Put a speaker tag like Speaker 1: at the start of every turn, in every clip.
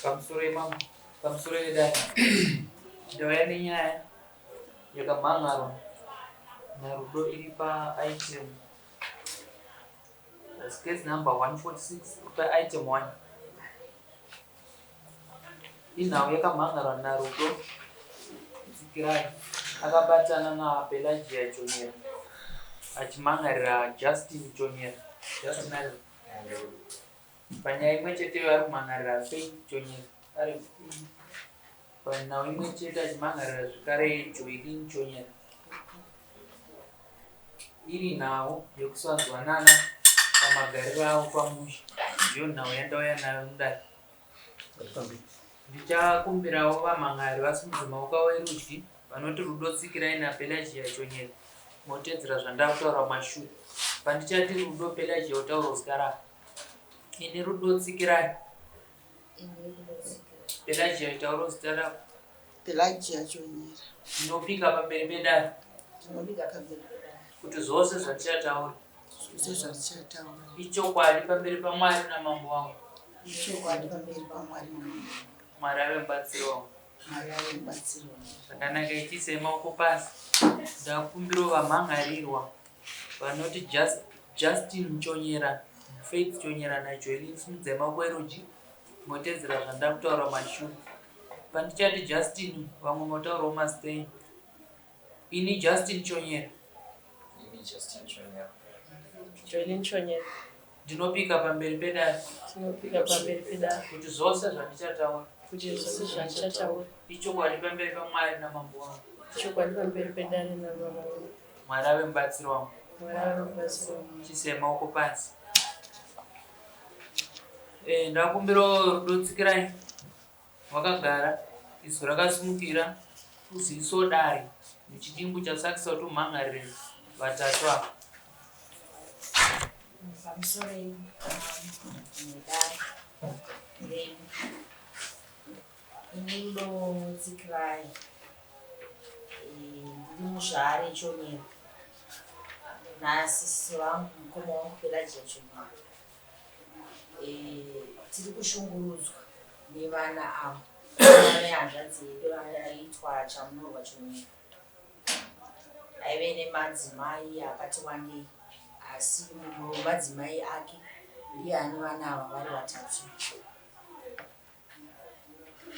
Speaker 1: Pamusoro imambo, pamusoro yedare. Ndauya nenyaya yakamhan'arwa naRudo iri paitem case number 146 paitem 1. Inhau yakamhan'arwa naRudo Tsikirai akabatana naPelagia Chonyera achimhan'arira Justin Chonyera. Justin ari panyaya imwe cheteyo ari kumhan'arira Faith Chonyera ari panhau imwe chete achimhan'arira zvekare Joelin Chonyera. Iri nhau yekusanzwanana pamagariro avo pamusha ndiyo nhau yandauya nayo mudare. Ndichakumbirawo vamhan'ari vasimudze maoko avo erudyi vanoti Rudo Tsikirai naPelagia Chonyera motedzera zvandakutaura kumashure. Pandichati Rudo Pelagia otaura zita rako. Ini Rudo Tsikirai. Pelagia taura zita rako.
Speaker 2: Pelagia Chonyera.
Speaker 1: Ndinopika pamberi pedare.
Speaker 2: Ndinopika pamberi pedare.
Speaker 1: Kuti zvose zvandichataura.
Speaker 2: Zvose zvandichataura.
Speaker 1: Ichokwadi pamberi paMwari namambo wangu.
Speaker 2: Ichokwadi pamberi paMwari namambo wangu.
Speaker 1: Mwari ave mubatsiri wangu.
Speaker 2: Mwari ave mubatsiri wangu.
Speaker 1: Zvakanaka ichiisai maoko pasi. Ndakumbirawo vamhan'arirwa vanoti Just, Justin Chonyera, Faith Chonyera naJoelin simudzai maoko erudyi motedzera zvandakutaura mashure. Pandichati Justin vamwe motaurawo mazita enyu. Ini Justin Chonyera.
Speaker 3: Ini Justin Chonyera.
Speaker 4: Joelin Chonyera.
Speaker 1: Ndinopika pamberi pedare.
Speaker 4: Ndinopika pamberi pedare.
Speaker 1: Kuti zvose zvandichataura.
Speaker 4: Kuti zvose zvandichataura.
Speaker 1: Ichokwadi pamberi paMwari namambo wangu.
Speaker 4: Ichokwadi pamberi pedare namambo wangu.
Speaker 1: Mwari ave mubatsiri wangu.
Speaker 4: Mwari ave mubatsiri wangu.
Speaker 1: Chisei maoko pasi. Eh, ndakumbirawo rudo tsikirai. Wakagara, izwi rakasimukira kuziso dare muchidimbu chasakisa kuti umhan'arire vatatu ava.
Speaker 5: Pamusoro nedare renyu ini ndotsikirai ndiri muzvare Chonyera nasisi vangu mukoma wangu Pelagia Chonyera. Tiri kushungurudzwa nevana ava vana vehanzvadzi yedu aitwa Chamunorwa Chonyera aive nemadzimai akati wandei asi mumwe wemadzimai ake ndiye ane vana ava vari vatatu.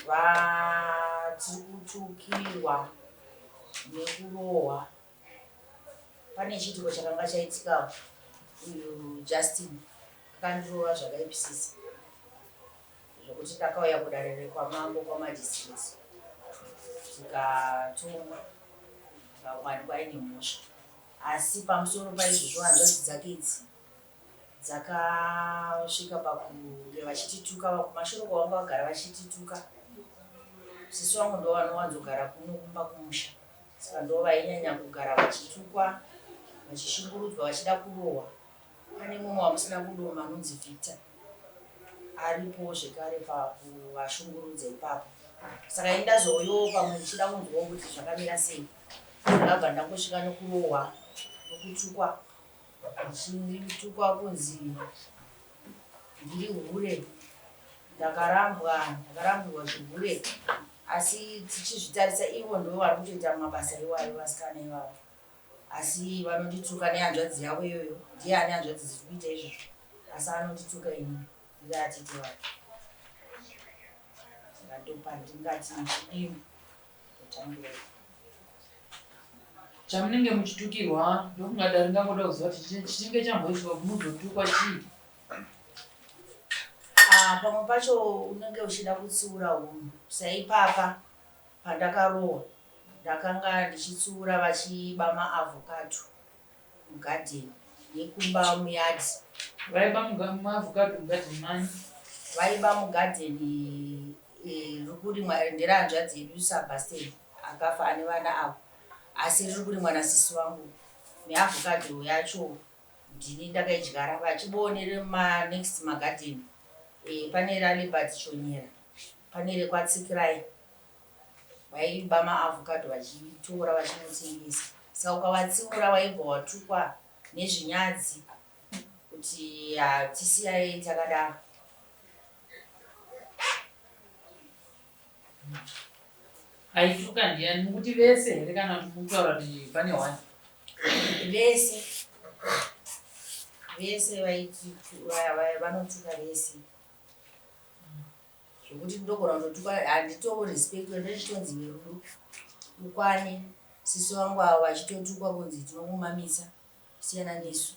Speaker 5: Vatiri kutukirwa nekurohwa Pane chiitiko chakanga chaitika uyu Justin akandirova zvakaipisisa zvekuti ndakauya kudare rekwamambo kwamagistrate tikatongwa ndikawanikwa aine mhosva asi pamusoro paizvozvo hanzvadzi dzake idzi dzakasvika pakunge vachitituka kumashure kwavanga vagara vachitituka sisi vangu ndo vanowanzogara kuno kumba kumusha Saka ndo vainyanya kugara vachitukwa vachishungurudzwa vachida kurohwa. Pane mumwe wamusina kudoma anonzi Victor aripo zvekare pakuvashungurudza ipapo. Saka ini ndazouyawo pamwe ndichida kunzwawo kuti zvakamira sei. Ndakabva ndangosvika nekurohwa nekutukwa ndichitukwa kunzi ndiri hure ndakarambwa ndakarambirwa zvihure asi tichizvitarisa ivo ndivo vari kutoita mabasa iwayo vasikana ivavo asi vanondituka nehanzvadzi yavo iyoyo ndiye ane hanzvadzi dziri kuita izvozvo asi anondituka ini ndiri atete vake saka ndopandingati chidimbu ndotangira
Speaker 1: Chamunenge muchitukirwa ndofunga dare ringangoda kuziva kuti chinenge chamboiswa kuti muzotukwa chii.
Speaker 5: Ah, pamwe pacho unenge uchida kutsiura hunhu saipapa pandakarohwa ndakanga ndichitsiura vachiba maavocado mugadheni yekumba muyadhi.
Speaker 1: Vaiba maavocado mugadheni mani?
Speaker 5: Vaiba mugadheni eh, riri kurimwa nderahanzvadzi yedu Sebastian akafa ane vana avo asi riri kurimwa nasisi vangu neavocado yacho ndini ndakaidyara vachiboonere manext magadheni e, pane raLibert Chonyera pane rekwaTsikirai Vaiba maavocado vachitora vachinotengesa saka ukavatsiura waibva watukwa nezvinyadzi kuti hatisiyai takadaro.
Speaker 1: Aituka ndiyani? Mukuti vese here kana kuti mukutaura kuti pane one?
Speaker 5: Vese vese vanotuka vese zvekuti ndogona kutotuka handitorespectwe ndochitonzi verudo ukwane sisi vangu avo vachitotukwa kunzi tinokumamisa siyana nesu.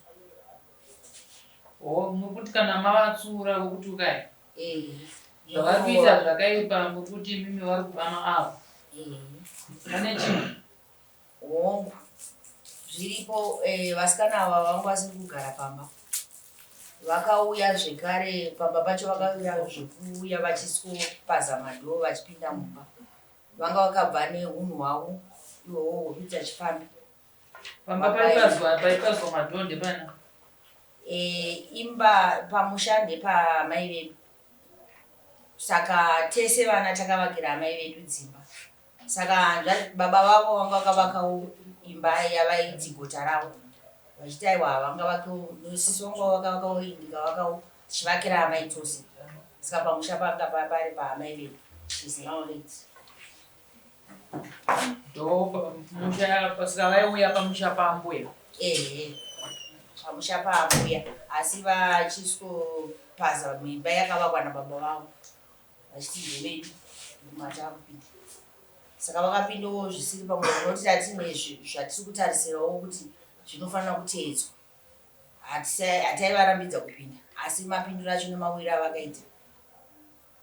Speaker 1: Oh, mukuti kana mavatsura vokutukai
Speaker 5: Eh.
Speaker 1: Zvavari kuita zvakaipa mukuti imimi vari kubama avo.
Speaker 5: Eh.
Speaker 1: Pane chimwe.
Speaker 5: Hongu. Zviripo eh, vasikana ava vanga vasiri kugara pamba. Vakauya zvekare pamba pacho vakauya zvekuuya vachiswopaza madhoo vachipinda mumba. Vanga vakabva nehunhu hwavo ihwohwo hwekuita chifambi.
Speaker 1: Pamba paipazwa paipazwa madhoo ndepana.
Speaker 5: E, imba pamusha ndepamai vedu saka tese vana takavakira amai vedu dzimba saka baba vavo vanga vakavakawo imba yavaiti gota ravo vachiti aiwa havangavakewo sisi vangu vakavakawo ndikavakawo tichivakira amai tose saka pamusha panga pari paamai vedu is now late.
Speaker 1: Ndomusha saka vaiuya pamusha paambuya.
Speaker 5: Ehe, pamusha paambuya asi vachiswopaza imba yakavakwa nababa vavo vachiti ndevedu ndomatakupinda. Saka vakapindawo zvisiri pamwe nokuti tatine zvatiri kutarisirawo kuti zvinofanira kuteedzwa. Hataivarambidza kupinda asi mapindiro acho nemawiro avakaita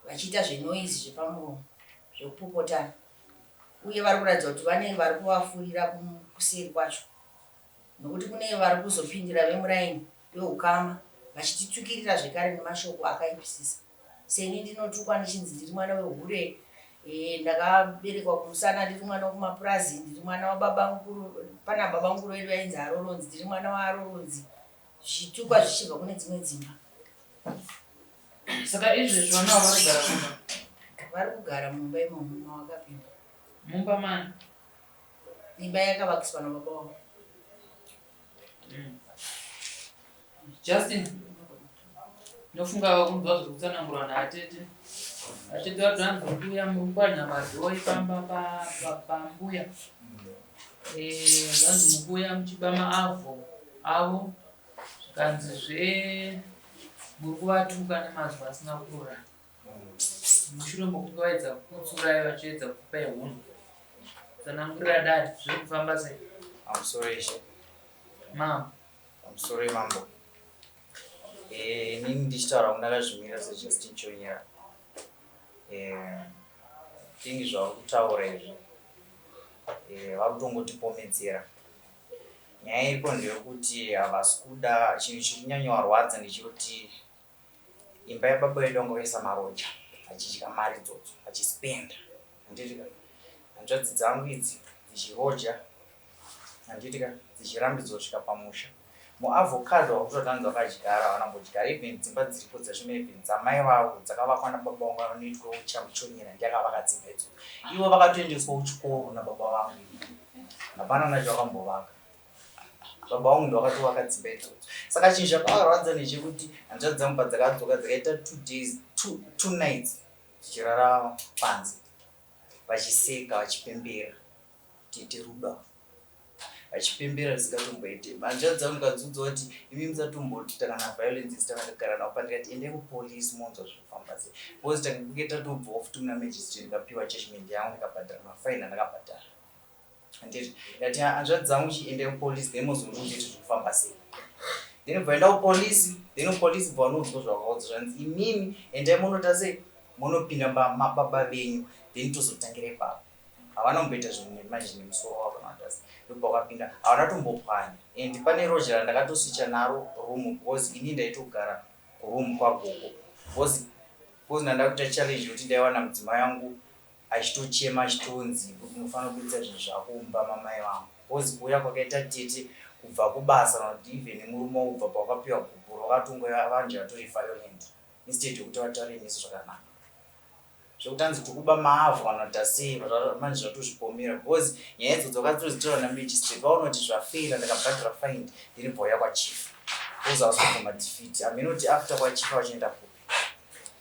Speaker 5: vachiita zvenoise zvepamuromo zvekupopotana uye vari kuratidza kuti vane vari kuvafurira kuseri kwacho nokuti kune vari kuzopindira vemuraini veukama vachititukirira zvekare nemashoko akaipisisa seni ndinotukwa ndichinzi ndiri mwana wehure e, ndakaberekwa kumusana ndiri mwana wekumapurazi ndiri mwana wababa mukuru pana baba mukuru vedu vainzi aroronzi ndiri mwana waaroronzi zvichitukwa zvichibva kune dzimwe dzimba.
Speaker 1: Saka izvezvi vana ava vari kugara kumba?
Speaker 5: Vari kugara mumba imomo mavakapinda.
Speaker 1: Mumba mani?
Speaker 5: Imba yakavakiswa nababa wavo.
Speaker 1: Justin, ndofunga kunzwa zviri kutsanangurwa naatete. Atete vati vanzi mbuya muri kupwanya madhoo epamba pambuya. Eh, zvanzi mukuuya muchiba maavho avo zvikanzi zve muri kuvatuka nemazwi asina kururama mushure mokunge vaedza kukutsurai vachiedza kukupai hunhu. Tsanangurira dare zviri kufamba sei?
Speaker 3: Pamusoro ishe.
Speaker 1: Mambo.
Speaker 3: Pamusoro mambo. Eh, inini ndichitaura kungu ndakazvimira seJustin Chonyera. Eh, tingi zvauri kutaura izvi. Eh, vari kutongotipomedzera. Nyaya iripo ndeyekuti havasi kuda chinhu chiri kunyanyovarwadza ndechekuti imba yababa vedu vanga vaisa maroja vachidya mari idzodzo vachispenda handiti ka hanzvadzi dzangu idzi dzichiroja handiti ka dzichirambidzwa kusvika pamusha muavocado wakutotanzi vakadyara havana kumbodyara even dzimba dziripo dzacho maybe dzamai vavo dzakavakwa nababa vangu vanoitwa uchamuchonyera ndiye akavaka dzimba idzo ivo vakatoendeswa kuchikoro nababa vangu hapana nacho vakambovaka baba vangu ndovakatovaka dzimba idzodzo saka chinhu chakavarwadza ndechekuti hanzvadzi dzangu padzakadzoka dzakaita 2 days two nights dzichirara panze vachiseka vachipembera tete rudo vachipembera zvisingatomboite hanzvadzi dzangu ndikadziudza kuti imi musatomboita kana violence isi takatogara navo pandikati endai kupolisi monzwa zvinofamba sei because tange tatobvawo futi muna magistrate ndikapiwa judgment yangu ndikabhadhara mafaini andakabhadhara handiti ndati hanzvadzi dzangu chiendai kupolisi then mozondiudza kuti zvikufamba sei then bvaenda kupolisi then kupolisi bva vanoudzwa zvakaudza zvanzi imimi endai munota sei munopinda mababa venyu then tozotangira ipapo havana kumboita zvinhu manje nemusoro wavo kana kuti asi ndobva wakapinda havana tombopwanya and pane roja randakatoswicha naro room because ini ndaitogara kuroom kwagogo because ndanda kuita challenge yekuti ndaiwana mudzimai wangu achitochema achitonzi unofanira kubudisa zvinhu zvako mumba mamai vangu because kuuya kwakaita tete kubva kubasa kana kuti even nemurume kubva pawakapiwa gupuro vakatongoya vanje vatori violent instead yekuti vataure nesu zvakanaka zvekuti anzi tikuba maavhu kana kuti asei manje zvatozvipomera because nyaya idzodzo vakatodzitaura namagistrate vaona kuti zvafeira ndakabhadhara fine then bva uya kwachief because havasi kubvuma defeat haminoti after kwachief vachienda kupi.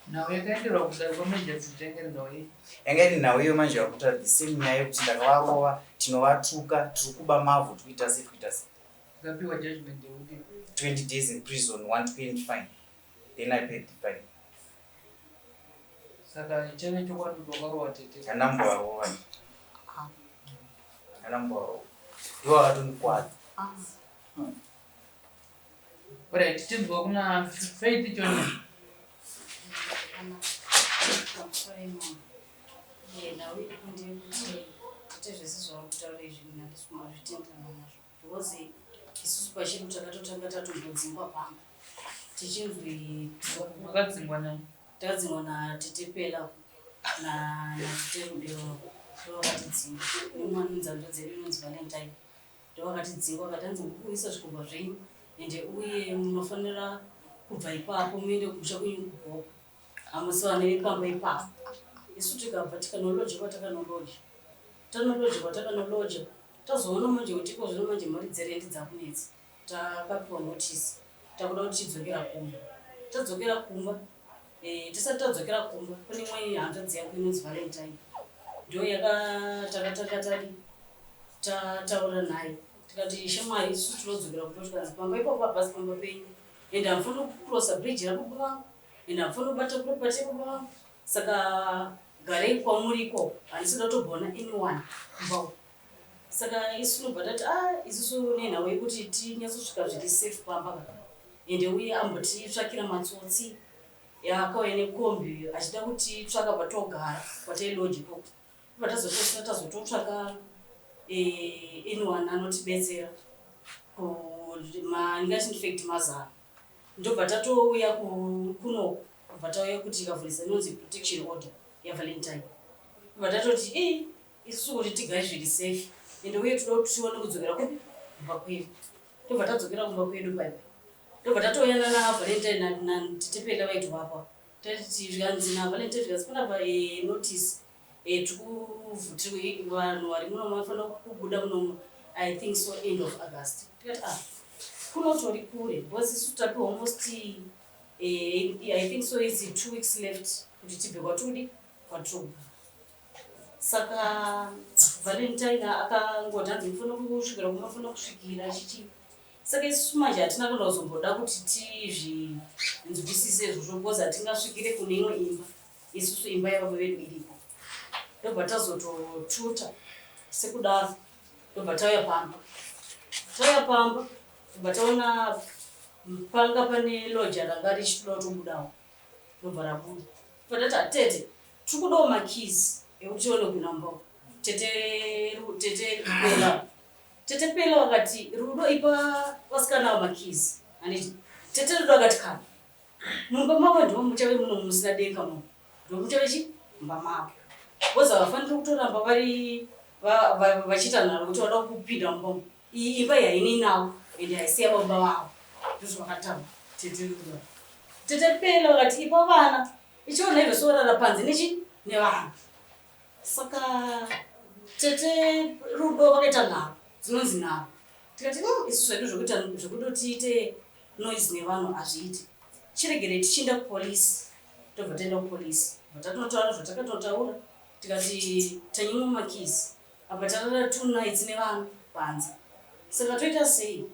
Speaker 1: Nhau yakaenderwa kudare kwamajasi yanga iri nhau yei?
Speaker 3: Yanga iri nhau iyo manje yakutaura the same nyaya yekuti ndakavarova, tinovatuka, tiri kuba mavhu, tikuita sei, tikuita sei.
Speaker 1: Akapiwa judgment yekuti
Speaker 3: 20 days in prison, 120 fine. Then I paid the fine.
Speaker 1: Saka chaive chokwadi kuti wakarova tete?
Speaker 3: Handambovarova. Handambovarova. Ndivo vakatondikwadza.
Speaker 1: Alright, tinzwa kuna Faith Choni.
Speaker 4: Tete zvese zvauri kutaura izvi handisi kumazvitenderana nazvo because isusu pachedu takatotanga tatombodzingwa pamba tichinzwi
Speaker 1: Makadzingwa nani?
Speaker 4: Takadzingwa natete Pela natete Rubero ndovakatidzinga nemumwe anonzi hanzvadzi yedu inonzi Valentine ndovakatidzinga vakati hanzi muri kuuyisa zvikomba zvenyu ende uye munofanira kubva ipapo muende kumusha kwenyu kugogo hamusi vana vepamba ipapo isu tikabva tikanoloja kwatakanoroja tanoloja kwatakanoroja tazoona manje kuti iko zvino manje mari dzerendi dzakunetsa takapiwa notice takuda kuti tidzokera kumba tadzokera kumba eh, tisati tadzokera kumba kune imwe hanzvadzi yangu inonzi Valentine ndo yakatakatanga tadi tataura naye tikati shamwari isu tinodzokera kumba tikanzi pamba ipapo hapasi pamba penyu ende hamufaniri kucrossa bridge rababa vangu ende hamufaniri kubata property yababa vangu saka garei kwamuri ikoko handisi kuda kutombona anyone kumba uko saka isu tinobva tati a ah, isusu nenhau yekuti tinyatsosvika zviri safe pamba ka ende uye ambotitsvakira matsotsi akauya nekombi achida kutitsvaka patogara kwatailoji ikoko bva tazotosira tazototsvaka eh, anyone anotibetsera ndingati infact mazano ndobva tatouya kuno kubva tauya kuti ikavhurisa inonzi protection order yaValentine bva tatoti i isusu kuti tigare zviri safe ende uye toda kuti tione kudzokera kupi kumba kwedu tobva tadzokera kumba kwedu paipa tobva tatouyana naValentine natitepela vaitovapa tati zvikanzi naValentine zvikanzi panapa eh, notice eh, tiri vanhu vari muno vanofanira kubuda munomu I think so end of August tikati ah kunotori kure because isu tapiwa almost eh, I think so is 2 weeks left kuti tibve kwatudi kwatobva. Saka Valentine akangoti hanzi mufanira kusvikira kumafanira kusvikira achichi saka isusu manje hatina kana kuzomboda kuti tizvinzwisise izvozvo because hatingasvikire kune imwe imba isusu imba yababa vedu iripo ndobva tazototuta sekudaro ndobva tauya pamba tauya pamba ndobva taona panga pane loja ranga richitoda kutobudawo ndobva rabuda patati atete tiri kudawo makeys ekuti tione kupinda mumba tete tete Pela tete Pela vakati Rudo ipa vasikana ava makeys handiti tete Rudo akati kana mumba mavo ndimo muchave muno musina denga muno ndimo muchave chi mumba mavo because havafaniri kutoramba vari vachiita nharo kuti vada kupinda mumba umu iyi imba iyi hainei navo ende haisi yababa vavo ndozvavakataura tete Rudo tete Pela vakati ipa vana ichiona izvo sorara panze nechi nevana saka tete Rudo vakaita nharo dzinonzi nharo tikati isu zvedu zvekuita zvekuti tiite noise nevanhu hazviiti chiregerei tichienda kupolisi tobva taenda kupolisi bva tatinotaura zvatakatotaura tikati tanyimwa makeys apa tarara 2 nights nevanhu panze saka toita sei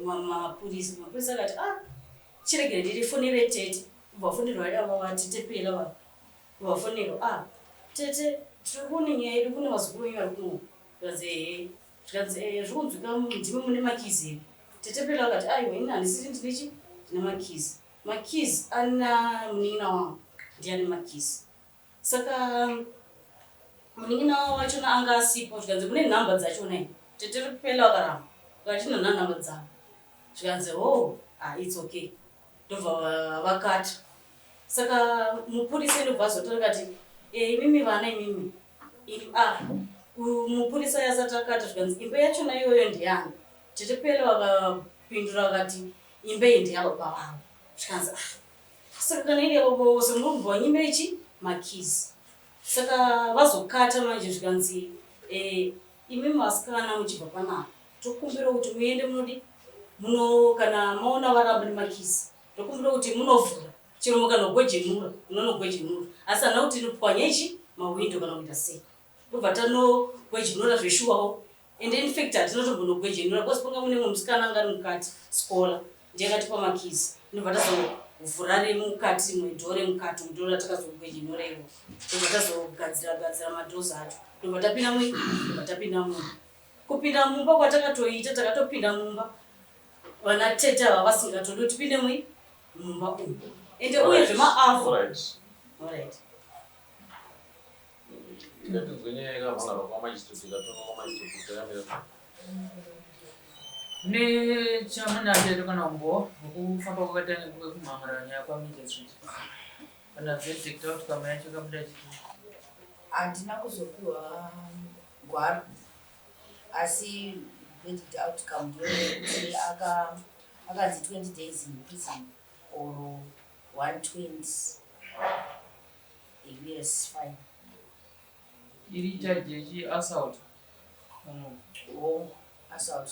Speaker 4: mapurisa mapurisa akati ah chiregerei ndirifonere tete ubva fonerwa ava tete Pela va vafonerwa ah tete tiri kune nyaya yedu kune vazukuru venyu vari kuno zvikanzi ehe zvikanzi ehe zviri kunzwika ndimi mune makeys here tete Pela vakati aiwa ini handisiri ndinechi ndine makeys makeys ana munin'ina wangu ndiane makeys saka munin'ina wavo wachona anga asipo zvikanzi mune nhamba dzachona i tete Pela vakaramba vakati tinona nhamba dzavo zvikanzi oh ah, it's okay ndobva vakata saka mupurisa ndobva azotora kati e, imimi vana imimi ah, mupurisa yasati akati zvikanzi imba yachona iyoyo ndeyani tete Pela vakapindura vakati imba iyi ndeyababa vavo zvikanzi ah saka kana iri yababa vavo so munobva wanyimira ichi makeys saka vazokata manje zvikanzi e, imi vasikana muchibva panapa tokumbira kuti muende munodi muno kana maona varamba nemakeys tokumbira kuti munovhura. Chero mukanogwejenura unonogwejenura asi handina kuti pwanyai chi mahwindo kana kuita sei. Ndobva tanogwejenura zveshuwawo and in fact hatina tombonogwejenura because panga mune mumwe musikana anga ari mukati scholar ndiye akatipa makeys ndobva tazovhura remukati rimwe dhoo remukati umu ndoo ratakazogwejenura iro ndobva tazogadzira gadzira madoors acho ndobva tapinda mui ndobva tapinda mumba kupinda mumba kwatakatoita takatopinda mumba vana tete ava vasingatodi kuti tipinde mui mumba umu ende uye zvemaavhu alright
Speaker 6: Ngatinzwe nyaya yakamhan'arwa kwamagistrate ikatongwa kwamagistrate takamira.
Speaker 1: Nechamunashe here kana umbowo hwekufamba kwakaita kwekumhan'ara nyaya kwamagistrate kana verdict outcome yacho ikabuda chii?
Speaker 5: Handina kuzopiwa gwaro asi verdict outcome ndoyekuti akanzi 20 days in prison or 120 US fine.
Speaker 1: Iri charge yechi assault kana
Speaker 5: Hongu, assault.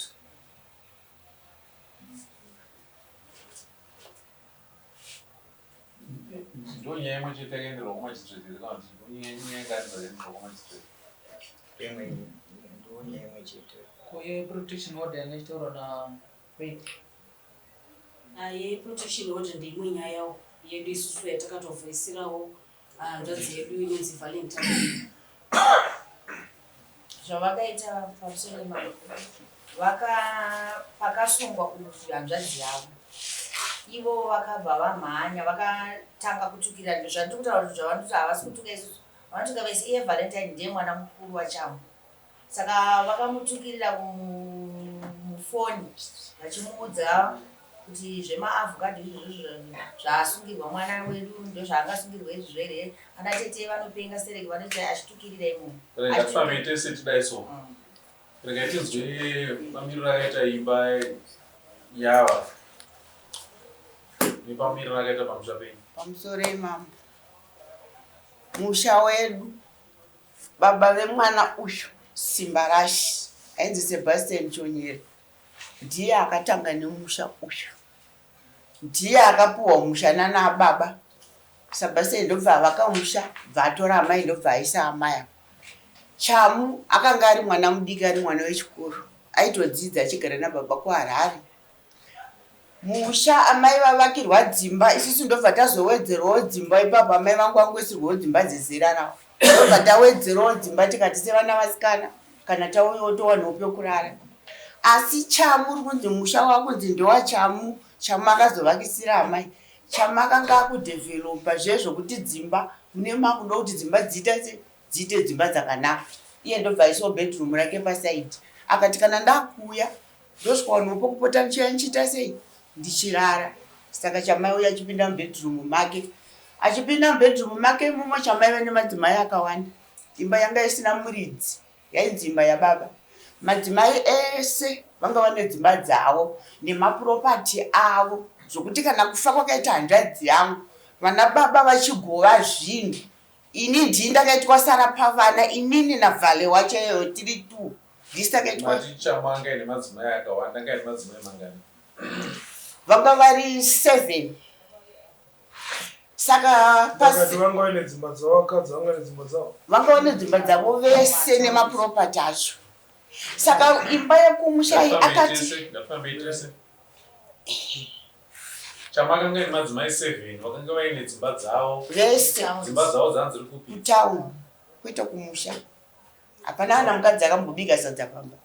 Speaker 6: Ndonyaya imwe chete yakaenderwa kumagistrate here kana kuti nyaya nyaya ngani dzakaenderwa kumagistrate?
Speaker 3: Imwe ndonyaya imwe chete.
Speaker 1: Ko ye protection order yanga ichitaurwa na Faith?
Speaker 4: Ah, yeprotection order ndeimwe nyayawo yedu isusu yatakatovhoisirawo hanzvadzi yedu inonzi Valentine.
Speaker 5: Zvavakaita pamusoro imambo vaka pakasungwa uyu hanzvadzi yavo ivo vakabva vamhanya vakatanga kutukira zvandiri kutaura kuti zvavanoti havasi kutuka isusu vanotuka vese iye Valentine ndiye mwana mukuru waChamu Saka vakamutukirira mufoni vachimuudza kuti zvemaavhokadho izvozvo zvaasungirwa mwana wedu ndozvaangasungirwa izvozvo here ana tete vanopenga stereki vanoita achitukirira imomo.
Speaker 6: Rega tifambe tese tidai so. Rega tinzwe mamiriro akaita imba yava nepamiriro akaita pamusha penyu.
Speaker 2: Pamusoro imambo. Musha wedu Baba vemwana uyu Simbarashe ainzi Sebastian Chonyera ndiye akatanga nemusha uyu. Ndiye akapuhwa musha nana baba. Sebastian ndobva avaka musha bva atora amai ndobva aisa amai ava. Chamu akanga ari mwana mudiki ari mwana wechikoro aitodzidza achigara nababa kuHarare. Musha amai vavakirwa dzimba isusu ndobva tazowedzerawo dzimba ipapo amai vangu vangoisirwawo dzimba dzezera ravo ndobva tawedzerawo dzimba tikati sevana vasikana kana tauyawo towanawo pekurara asi chamu uri kunzi musha wakunzi ndewachamu chamu akazovakisira amai chamu akanga akudhevhelopa zviye zvokuti dzimba mune makuda kuti dzimba dziita se dziite dzimba dzakanaka iye ndobva aisawo bedroom rake pasaidi akati kana ndakuuya Ndosvika vanhu pokupota ndichiuya ndichiita sei ndichirara saka chamai uya achipinda mubedroom make achipinda mubedroom make imomo chamai vane madzimai akawanda imba yanga isina muridzi yainzi imba yababa madzimai ese vanga vane dzimba dzavo nemapropati avo zvokuti kana kufa kwakaita hanzvadzi yangu vana baba vachigova zvinhu Ini ndini ndakaitwa sara pavana inini naVale wacho iyoyo tiri two ndisi takaitwa.
Speaker 6: Mati Chamu anga aine madzimai akawanda anga aine madzimai mangani?
Speaker 2: Vanga vari seven saka
Speaker 7: Vakati vanga vaine dzimba dzavo vakadzi vanga vaine dzimba dzavo.
Speaker 2: Vanga vane dzimba dzavo vese nemaproperty acho saka imba yekumusha iyi akati
Speaker 6: Ngafambe tese. Chamakanga nemadzimai 7 vakanga vaine dzimba dzavo.
Speaker 2: Vese.
Speaker 6: Dzimba dzavo dzanga dziri kupi?
Speaker 2: Kutown kwete kumusha. Hapana kana mukadzi akambobika sadza pamba.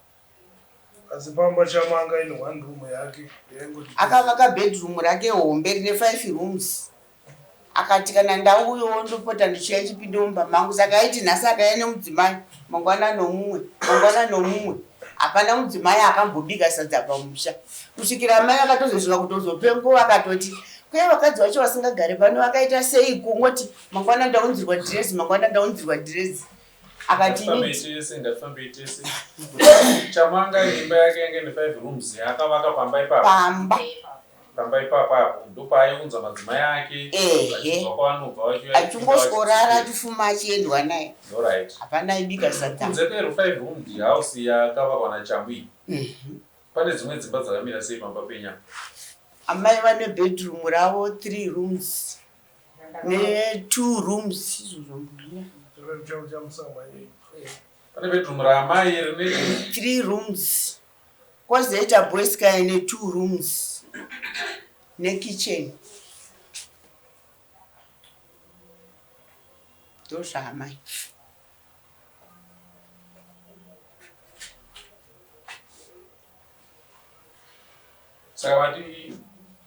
Speaker 7: Asi pamba Chamanga ine one room yake yaingoti.
Speaker 2: Akavaka bedroom rake hombe rine 5 rooms. Akati kana ndauyawo ndopota ndichiuya ndichipinda mumba mangu saka aiti nhasi akauya nemudzimai mangwana nomumwe mangwana nomumwe hapana mudzimai akambobika sadza pamusha kusvikira amai akatozosvika kutozopengo akatoti kuye vakadzi vacho vasingagare pano vakaita sei kungoti mangwana ndaunzirwa dhirezi mangwana ndaunzirwa dhirezi akati
Speaker 6: Ngafambei tese chamanga imba yake yange ine 5 rooms yaakavaka pamba ipapa
Speaker 2: pamba
Speaker 6: Pamba ipapa apo ndopaaiunza madzimai ake
Speaker 2: Ehe.
Speaker 6: vachibva kwaanobva vachiuya
Speaker 2: Achingosvorara achifuma achiendwa naye.
Speaker 6: Alright.
Speaker 2: Hapana aibika sadza.
Speaker 6: Kunze kwe 5 roomed house yakavakwa naChamu iyi. Pane dzimwe dzimba dzakamira sei pamba penyu apa?
Speaker 2: Amai vane bedroom ravo 3 rooms. Ne-two rooms izvozvo mbuya.
Speaker 6: Pane bedroom raamai rine
Speaker 2: three rooms. Kwozoita boys kaya ne-two rooms nekitchen. Ndozvaamai.
Speaker 6: Saka vati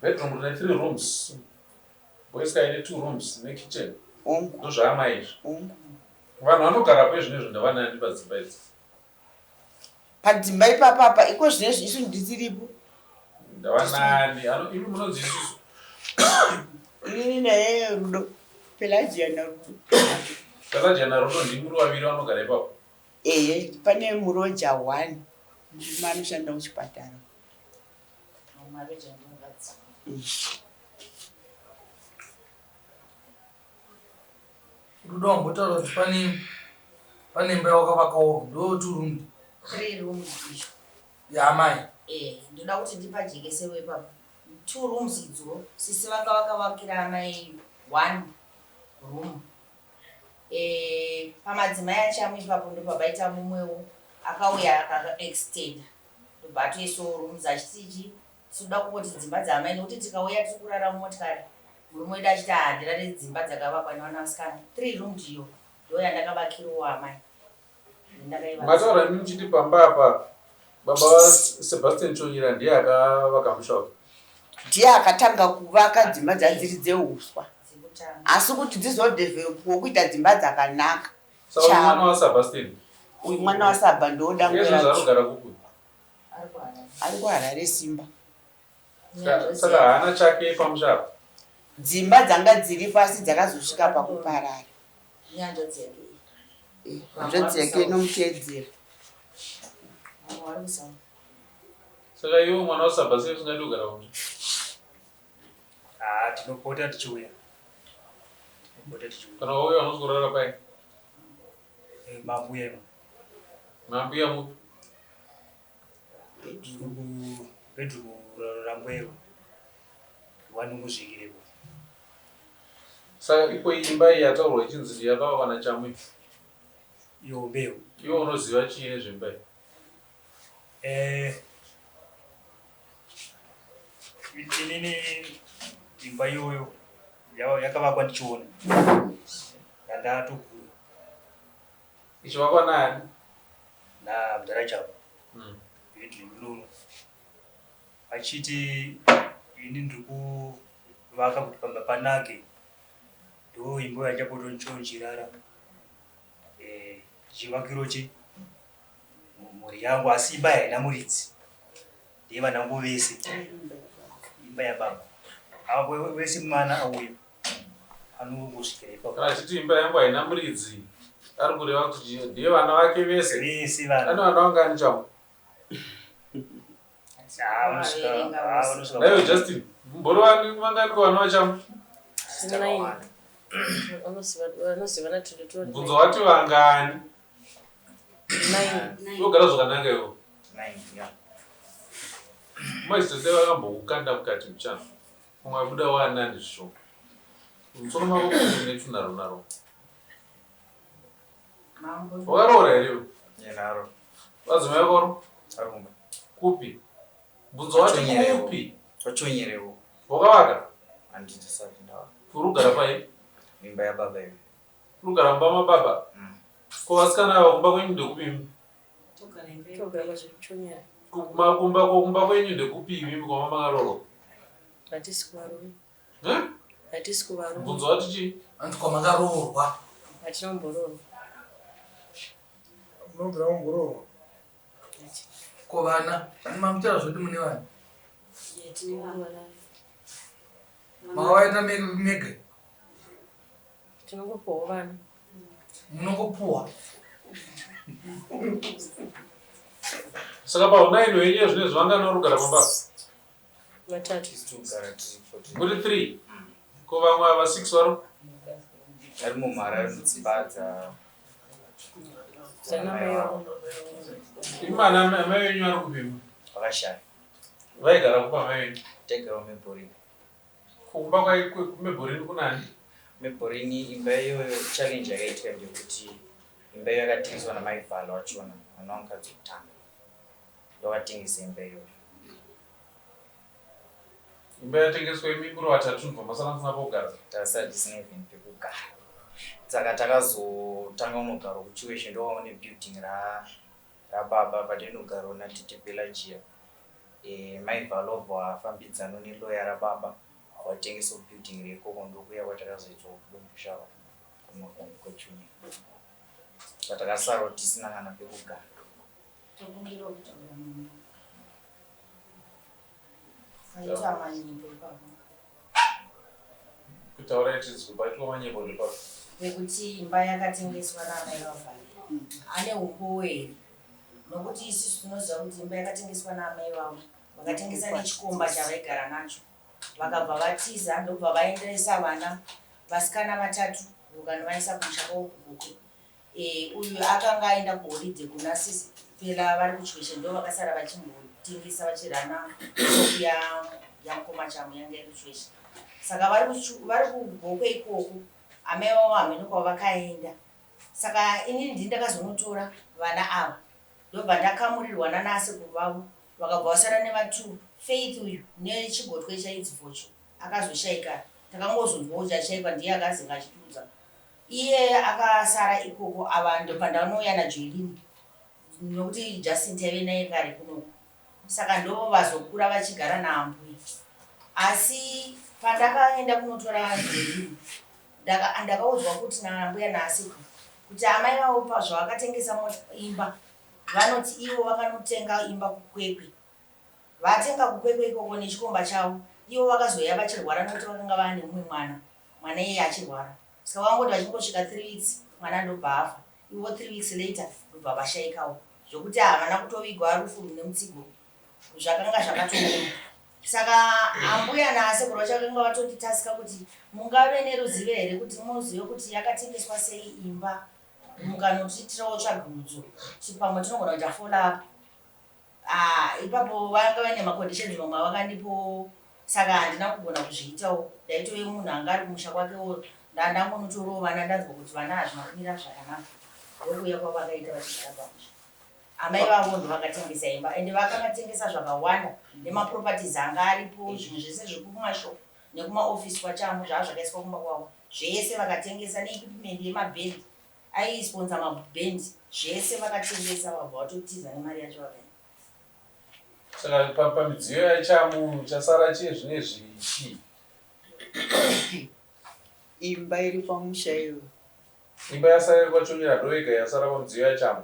Speaker 6: bedroom rine three rooms, boys kaya ine two rooms nekitchen.
Speaker 2: Hongu.
Speaker 6: Ndozvaamai izvi.
Speaker 2: Hongu.
Speaker 6: Vanhu vanogarapo izvinezvi ndavanani padzimba idzi?
Speaker 2: Padzimba ipapa apa iko zvinezvi isu ndisiripo.
Speaker 6: Ndavanani? Ano imi munonzi isusu.
Speaker 2: Inini naye Rudo. Pelagia naRudo.
Speaker 6: Pelagia naRudo ndimi muri vaviri vanogara ipapo?
Speaker 2: Ehe, pane muroja one murume anoshanda kuchipatara.
Speaker 5: Maroja ndimukadzi.
Speaker 8: Rudo wambotaura kuti pane pane imba yawakavakawo ndo two rooms.
Speaker 5: Three rooms izvo.
Speaker 8: Yaamai.
Speaker 5: Eh, ndoda kuti ndipajekesewo ipapo. Two rooms idzo sisi vanga vakavakira amai one room. Eh, pamadzimai achamu ipapo ndopapaita mumwewo akauya akaextenda ndobva atoisawo rooms achiti chi tinoda kungoti dzimba dzaamai nekuti tikauya tiri kurara mumotikari murume wedu achiti handirare dzimba dzakavakwa nevana vasikana. Three room ndiyo ndo yandakavakirawo amai.
Speaker 6: Mataura imi muchiti pamba apa baba vaSebastian Chonyera ndiye akavaka musha uyu.
Speaker 2: Ndiye akatanga kuvaka dzimba dzadziri dzehuswa asi kuti dzizodhevheropwa kuita dzimba dzakanaka.
Speaker 6: Saka uyu mwana waSebastian?
Speaker 2: Uyu mwana waSaba ndodangwe
Speaker 6: Izvozvo
Speaker 2: racho.
Speaker 6: anogara kupi?
Speaker 2: Ari kuHarare Simba.
Speaker 6: Saka haana chake pamusha apa?
Speaker 2: Dzimba dzanga dziripo asi dzakazosvika pakuparara.
Speaker 5: Hanzvadzi yake.
Speaker 2: Hanzvadzi yake inomuteedzera.
Speaker 6: Saka iwe mwana waSaba sei usingadi kugara pamusha?
Speaker 9: Ah, tinopota tichiuya. Tinopota tichiuya.
Speaker 6: Kana wauya unozokurara pai?
Speaker 9: Mambuya imo.
Speaker 6: Mambuya mupi?
Speaker 9: Bedroom rangweyo. Wanongozvikirepo.
Speaker 6: Saka iko imba iyi yataurwa ichinzi yakavakwa naChamwe?
Speaker 9: Iyo mbeu.
Speaker 6: Iwe unoziva chii nezvemba iyi?
Speaker 9: Inini imba iyoyo yakavakwa ndichiona. Yandatokura.
Speaker 6: Ichivakwa nani?
Speaker 9: Namudhara Chabo. Bedroom iroro. Achiti ini ndiri kuvaka kuti pamba panake. Ndo imba yandichapoto ndichirara. Chivakiro chi mhuri yangu asi imba haina muridzi. Ndeye vangu vese. Imba yababa. Avo vese mwana auya. Anongosvikira ipapo.
Speaker 6: Kana achiti imba yangu haina muridzi, ari kureva kuti ndiye vana vake vese.
Speaker 9: Vese vana.
Speaker 6: Ane vana vangani Chabo?
Speaker 9: Vanosvika.
Speaker 6: Naiwe Justin, mbori vangani vana vaChamwe?
Speaker 4: Nine. Vanozivana tiri
Speaker 6: Mubvunzo wati vangani?
Speaker 4: Nine.
Speaker 6: Unogara zvakanaka iwe.
Speaker 3: Nine, yeah.
Speaker 6: Maizita sei vakambokukanda mukati muchana? Umwe abuda wanani zvishoma. Musoro mako mune tunharo naro. Wakaroora here iwe?
Speaker 3: Nyenaro.
Speaker 6: Vadzimai vakoro?
Speaker 3: Ari kumba.
Speaker 6: Kupi? Mubvunzo wati kupi?
Speaker 3: Wachonyerewo.
Speaker 6: Wakavaka?
Speaker 3: Handisati ndava.
Speaker 6: Uri kugara pai?
Speaker 3: Imba yababa iyo.
Speaker 6: Uri kugara mumba mababa? Ko vasikana ava kumba kwenyu ndekupi imi?
Speaker 4: Togara kwazvichonyera.
Speaker 6: Kumba kwenyu ndekupi imimi kwama makaroorwa?
Speaker 4: Hatisi kuvarume.
Speaker 6: Eh?
Speaker 4: Hatisi kuvarume.
Speaker 6: Mubvunzo wati chii?
Speaker 8: Hanzi kwamakaroorwa.
Speaker 4: Hatina kumboroorwa.
Speaker 7: Munobvira mumboroorwa?
Speaker 8: Ko vana? Mamutaura zvoti mune vana.
Speaker 4: Tine vana.
Speaker 8: Makavaita mega?
Speaker 4: Tinongopuwawo vana.
Speaker 8: Munongopuwa.
Speaker 6: Saka paunaini wenyu zvinezvi vangani vari kugara pamba?
Speaker 4: Vatatu.
Speaker 6: Muri 3. Ko vamwe ava 6 vari?
Speaker 3: Ari mumhara ari mudzimba dza
Speaker 4: Dzana mai vavo.
Speaker 6: Imi ana amai venyu vari kupi imi?
Speaker 3: Vakashaya.
Speaker 6: Vaigara kupi amai venyu?
Speaker 3: Taigara kuMebhorini.
Speaker 6: Kumba kumebhorini kunani?
Speaker 3: Mebhorini imba iyoyo challenge yakaitika ndeyekuti imba iyo yakatengeswa namai Val wachona mwana wamukadzi wekutanga ndowakatengesa imba iyoyo.
Speaker 6: Imba yatengeswa imi muri vatatu ndobva masara musina pekugara?
Speaker 3: Tasara tisina even pekugara saka takazotanga kunogara kuChiweshe ndovaone building ra rababa patinogarwa natete Pelagia eh, mai Valova wafambidzano neloya rababa watengesa building rekoko ndokuya kwatakazoitwa kudomboshava kumakombo kwejunior patakasara tisina kana pekugara.
Speaker 5: Tokumbirawo kutaura mambo. Paitwa manyepo ipapo.
Speaker 6: Kutaura itinzwe paitwa manyepo ndepapi?
Speaker 5: Pekuti imba yakatengeswa naamai vaVhale. Ane umbowo here? Nokuti isusu tinoziva kuti imba yakatengeswa naamai vavo. Vakatengesa nechikomba chavaigara nacho. Vakabva vatiza ndokubva vaendesa vana vasikana vatatu vukanovaisa kumusha kwavo kuGokwe. Eh, uyu akanga aenda kuholiday kuna sis Pela vari kuChiweshe ndo vakasara vachimbotengesa vachirana shop ya yamukoma Chamu yanga iri kuChiweshe. Saka vari vari kuGokwe ikoko amai vavo hameno kwavakaenda. Saka inini ndini ndakazonotora vana ava ndobva ndakamurirwa nana asekuru vavo vakabva vasara nevatwo Faith uyu nechigotwe chainzi Vocho akazoshaika takangozonzwa kuti ashaikwa ndiye akazenge achitiudza Iye akasara ikoko ava ndobva ndanouya naJoeline nokuti Justin taive naye kare kunoku saka ndovazokura vachigara naambuya asi pandakaenda kunotora Joeline ndakaudzwa kuti naambuya naasekuru kuti amai vavo pazvavakatengesa imba vanoti ivo vakanotenga imba kuKwekwe vatenga kuKwekwe ikoko nechikomba chavo ivo vakazouya vachirwara nokuti vakanga vaane mumwe mwana mwana iyeye achirwara saka vangoti vachingosvika three weeks mwana ndobva afa ivo three weeks later ndobva vashaikawo zvokuti havana kutovigwa rufu rune mutsigo zvakanga zvakatooma saka ambuya naasekuru vacho vakanga vatonditasika kuti mungave neruzivo here kuti muzive kuti yakatengeswa sei imba mukanotiitirawo tsvagurudzo pamwe tinogona kuita follow up Ah, ipapo vanga vaine maconditions mamwe avakandipo saka handina kugona kuzviitawo ndaitove munhu anga ari kumusha kwakewo ndandangonotorawo vana ndanzwa kuti vana hazvina kumira zvakanaka ndokuuya kwavakaita vachigara pamusha amai vavo ndovakatengesa imba ende vakamatengesa zvakawanda nemaproperties anga aripo zvinhu zvese zvekumashop nekumaofisi kwachamu zvaa zvakaiswa kumba kwavo zvese vakatengesa neequipment yemabhendi Aisponsor maband zvese vakatengesa vabva vatotiza nemari yacho vakaenda.
Speaker 6: Saka pamidziyo yachamu chasara chiye zvinezvi chii?
Speaker 2: Imba iri pamusha iyo.
Speaker 6: Imba yasara iri kwaChonyera ndoyega yasara pamidziyo yachamu.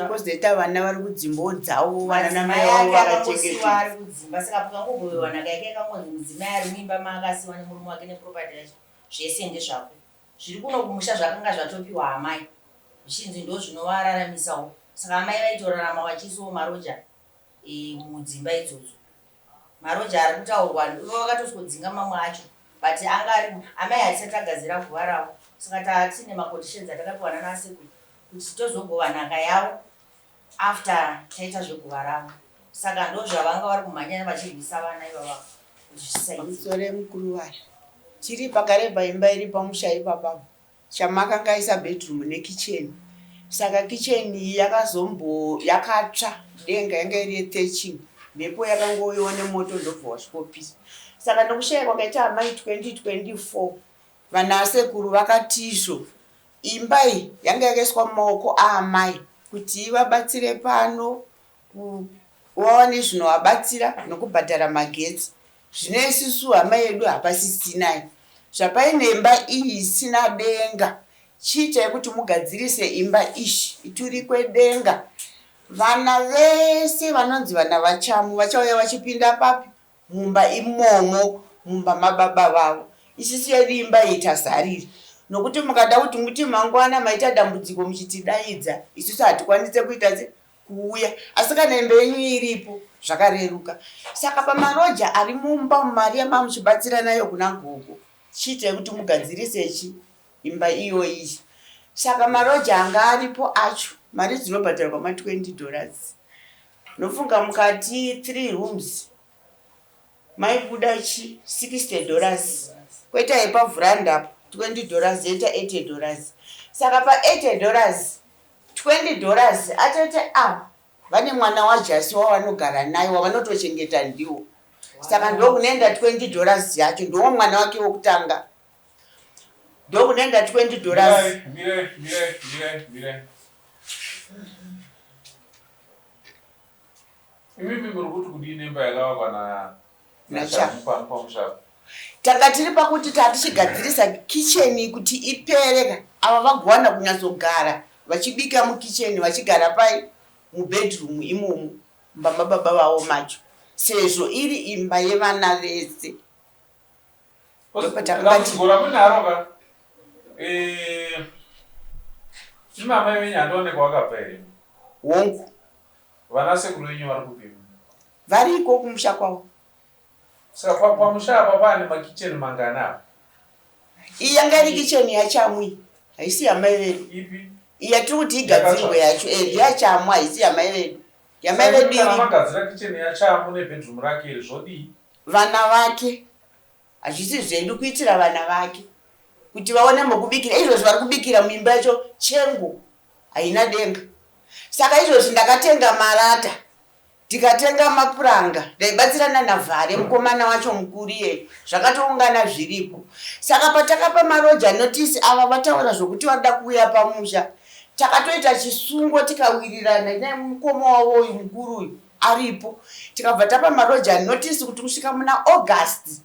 Speaker 2: Kozoita vana vari kudzimbawo dzavo vana namai vavo
Speaker 5: vakachengetwa ari kudzimba saka pakangogovewa nhaka yake yakangonzi mudzimai ari muimba maakasiwa nemurume wake neproperty yacho zvese ndezvako Zviri kuno kumusha zvakanga zvatopiwa amai zvichinzi ndozvinovararamisawo saka amai vaitorarama vachiisawo maroja e, mudzimba idzodzo. Maroja ari kutaurwa ivo vakatosvodzinga mamwe acho but anga ari amai hatisati tagadzira guva ravo saka tatine maconditions atakapiwa nana asekuru kuti tozogova nhaka yavo after taita zveguva ravo saka ndozvavanga vari kumhanya vachirwisa vana ivava kuti zvisaite.
Speaker 2: Pamusoro mukuru vaya tiri pakareba imba iri pamusha ipapa chamakanga aisa bedroom nekitchen saka kitchen iyi yakazombo yakatsva denga yanga iri yethatching mhepo yakangouyawo nemoto ndobva wasvikopisa saka nekushaya kwakaita amai 2024 Vanasekuru vakatizvo imba iyi yanga yakaiswa mumaoko aamai kuti ivabatsire pano vawane zvinovabatsira nokubhadhara magetsi. Zvino isusu hama yedu hapasisina zvapaine imba iyi isina denga chiitai kuti mugadzirise imba ishi iturikwe denga. Vana vese vanonzi vana vaChamu vachauya vachipinda papi mumba imomo mumba mababa vavo isisu yedu imba iyi tazarira nokuti mukada kuti muti mangwana maita dambudziko muchitidaidza isusu hatikwanise kuita se kuuya asi kana imba yenyu iripo zvakareruka saka pamaroja ari mumba mari yamamuchibatsira nayo kuna gogo chiitai kuti mugadzirise chi imba iyoyi saka maroja anga aripo acho mari dzinobhadharwa ma 20 dollars Ndofunga mukati 3 rooms maibuda chi 60 dollars. Kwoita yepavhuranda apo 20 dollars yoita 80 dollars. Saka pa 80 dollars 20 dollars atete ava vane mwana waJasi wavanogara naye wavanotochengeta ndiwo. Saka ndokunoenda 20 dollars yacho ndiwo mwana wake wokutanga. Ndokunoenda 20 dollars.
Speaker 6: Mirai, mirai, mirai, mirai. Imimi muri kuti kudii nemba yakavakwa na
Speaker 2: naChamu
Speaker 6: pano pamusha apa?
Speaker 2: Tanga tiri pakuti tatichigadzirisa kicheni kuti ipere ka ava vagowana kunyatsogara vachibika mukicheni vachigara pai mubedroom imomo mumba mababa vavo macho sezvo iri imba yevana vese.
Speaker 6: Dambudziko ramunaro ka eh, imi amai venyu handione kwavakabva here?
Speaker 2: Hongu.
Speaker 6: Vana sekuru venyu vari kupi?
Speaker 2: Variko kumusha kwavo.
Speaker 6: Saka pamusha apa pane makicheni mangani apa?
Speaker 2: Iyi yanga iri kicheni yaChamu iyi, haisi yamai vedu.
Speaker 6: Ipi?
Speaker 2: Iyi yatiri kuti igadzirwe yacho, eh, ndeyaChamu haisi yamai vedu. Yamai vedu
Speaker 6: Kana
Speaker 2: iri
Speaker 6: magadzira kicheni yaChamu nebedroom rake iri zvodii?
Speaker 2: Vana vake hazvisi zvedu kuitira vana vake kuti vaone mokubikira. Izvozvi vari kubikira muimba yacho chengo haina denga. Saka izvozvi ndakatenga marata tikatenga mapuranga ndaibatsirana naVhare mukomana wacho mukuru iyeyo zvakatoungana zviripo. Saka patakapa maroja notice ava vataura zvokuti vanoda kuuya pamusha takatoita chisungo tikawirirana nemukoma wavo uyu mukuru uyu aripo tikabva tapa maroja notice kuti kusvika muna August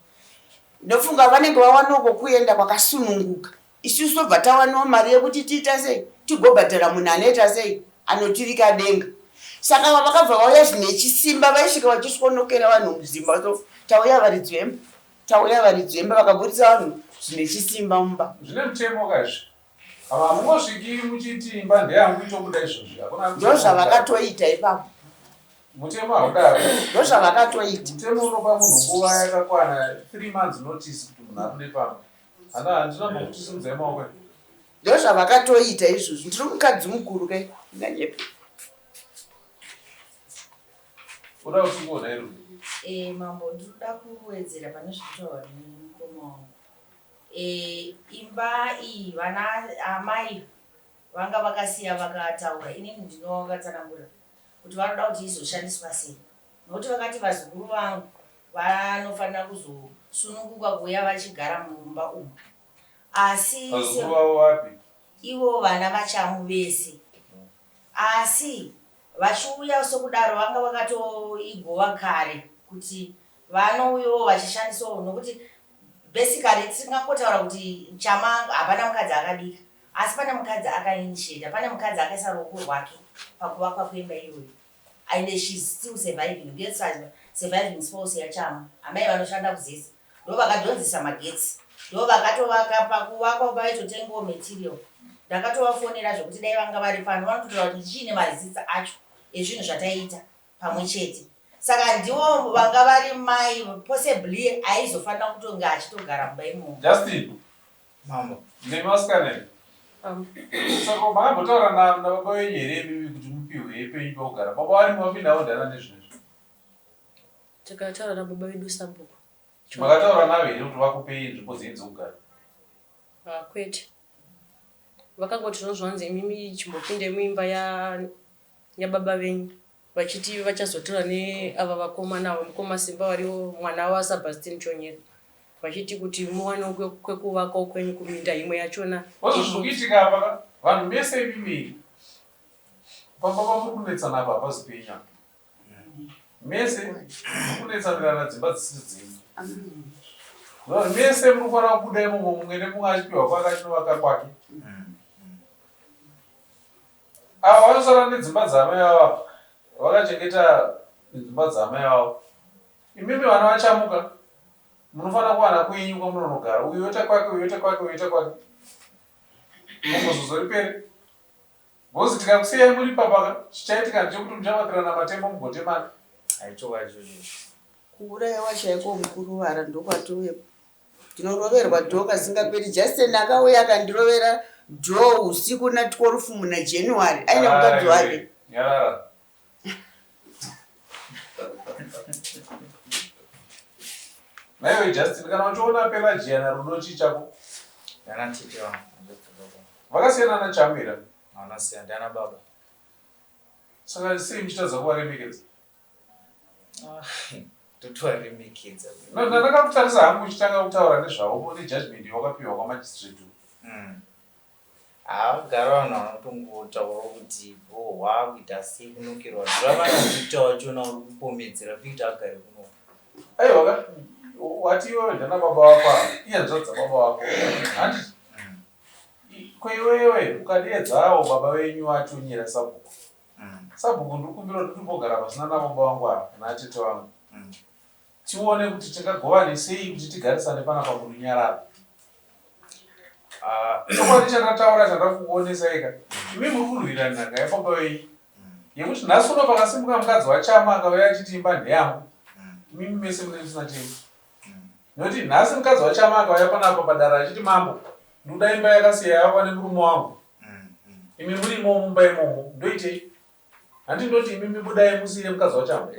Speaker 2: ndofunga vanenge vawana uko kuenda kwakasununguka. Isusu tobva tawanawo mari yekuti tiita sei tigobhadhara munhu anoita sei anotirika denga. Saka ava vakabva vauya zvine chisimba vaisvika vachiswonokera vanhu mudzimba so tauya varidzi vemba tauya varidzi vemba vakaburitsa vanhu zvine chisimba mumba.
Speaker 6: Zvine mutemo ka izvi. Ava hamungosviki muchiti imba ndeyangu itobuda izvozvi. Hakuna mutemo.
Speaker 2: Ndozvavakatoita ipapo.
Speaker 6: Mutemo haudaro.
Speaker 2: Ndozvavakatoita.
Speaker 6: Mutemo unopa munhu nguva yakakwana 3 months notice kuti munhu abude pamba. Hana handina kumbokuti simudzai maoko.
Speaker 2: Ndozvavakatoita izvozvo. Ndiri mukadzi mukuru kai. Ndanyepa.
Speaker 6: Uda kuti kuona here?
Speaker 5: Eh, mambo ndinoda kuwedzera pane zvinotaurwa nemukoma wangu. Eh, imba iyi vana amai vanga vakasiya vakataura inini ndinovakatsanangurira kuti vanoda kuti izoshandiswa sei nokuti vakati vazukuru vangu vanofanira kuzosununguka kuuya vachigara mumba umu asi
Speaker 6: Vazukuru vavo vapi?
Speaker 5: ivo vana vachamu vese asi vachiuya sokudaro vanga vakatoigova kare kuti vanouyawo vachishandisawo nokuti basically tingangotaura kuti chama hapana mukadzi akabika asi pane mukadzi akainitiata pane mukadzi akaisa ruoko rwake pakuvakwa kwemba iyoyo and she's still surviving ndiye surviving spouse yachama amai vanoshanda kuzesa ndo vakadhonzesa magetsi ndo vakatovaka pakuvakwa vaitotengawo material ndakatovafonera zvekuti dai vanga vari pano vanototaura kuti ndichiine marisits acho ezvinhu zvataiita pamwe chete saka ndivo vanga vari mai possibly aizofanira kutonge achitogara mumba imomo
Speaker 6: Justin
Speaker 3: Mambo.
Speaker 6: Ndimi vasikana here? Saka makambotaura nababa venyu here imimi kuti mupihwe penyu pekugara? Baba varimo vapinda odhana nezvinhu izvi.
Speaker 4: Takataura nababa vedu sabhuku.
Speaker 6: Makataura navo here kuti vakupei nzvimbo dzenyu dzekugara?
Speaker 4: Ah, kwete. Vakangoti zvinozvanzi imimi chimbopinde muimba ya yababa venyu. Vachiti vachazotora neava vakomana ava mukoma Simba variwo mwana waSabastin Chonyera vachiti kuti muwanewo kwekuvakawo kwenyu kuminda imwe yachona.
Speaker 6: Wazvo zviri kuitika apa ka vanhu mese imimi pamba pamuri kunetsana apa hapazi penyu apa mese muri kunetsanirana dzimba dzisiri dzenyu vanhu mese muri kufanira kubuda imomo mumwe nemumwe achipiwa kwake achinovaka kwake Ava vanosara nedzimba dzaamai vavo apa vakachengeta dzimba dzaamai vavo. Imimi vana vachamuka munofanira kuwana kwenyu kwamunonogara. Uyu oita kwake, uyu oita kwake, uyu oita kwake. Bongozozo ripere. Because tikakusiyai muri ipapa chichaitika ndechekuti muchavakirana matemo mugotemana.
Speaker 3: Haichokwadi ichocho.
Speaker 2: Kuuraiwa chaiko mukuruvara ndokwatove Tinoroverwa door kasingaperi. Justin akauya akandirovera door usiku na 12 muna January aine mukadzi wake.
Speaker 6: Nyarara. Naiwe Justin, kana uchiona Pelagia naRudo chii chako?
Speaker 3: Ndana tete vangu.
Speaker 6: Vakasiyana naChamu here?
Speaker 3: Havana siyana, ndana baba.
Speaker 6: Saka sei muchitadza kuvaremekedza?
Speaker 3: Ah, totovaremekedza.
Speaker 6: No, ndakakutarisa hangu uchitanga kutaura nezvavo nejudgment yawakapiwa kwamagistrate.
Speaker 3: Haa kugara vanhu vanotongotaurawo kuti bho hwaakuita sei kunokerwa zvavana Victor wachona uri kupomedzera Victor agare kuno.
Speaker 6: Aiwa ka wati iwewe ndana baba vako ava ihanzvadzi dzababa vako handiti ko iwewe ukadeedzawo baba venyu vachonyera sabhuku sabhuku ndikumbira kuti timbogara pasina nababa vangu ava natete vangu Tione kuti tingagovane sei kuti tigarisane panapa murunyararo. Ah, chokwadi chandataura chandakuonesai ka imi muri kurwira nhaka yababa venyu yekuti nhasi uno pakasimuka mukadzi wachama akauya achiti imba ndeyangu imimi mese mune musina chenyu nekuti nhasi mukadzi wachama akauya panapa padara achiti mambo ndoda imba yakasiya yavakwa nemurume wangu imi murimo mumba imomo ndoitei Hanti ndoti imimi budai musiire mukadzi wacho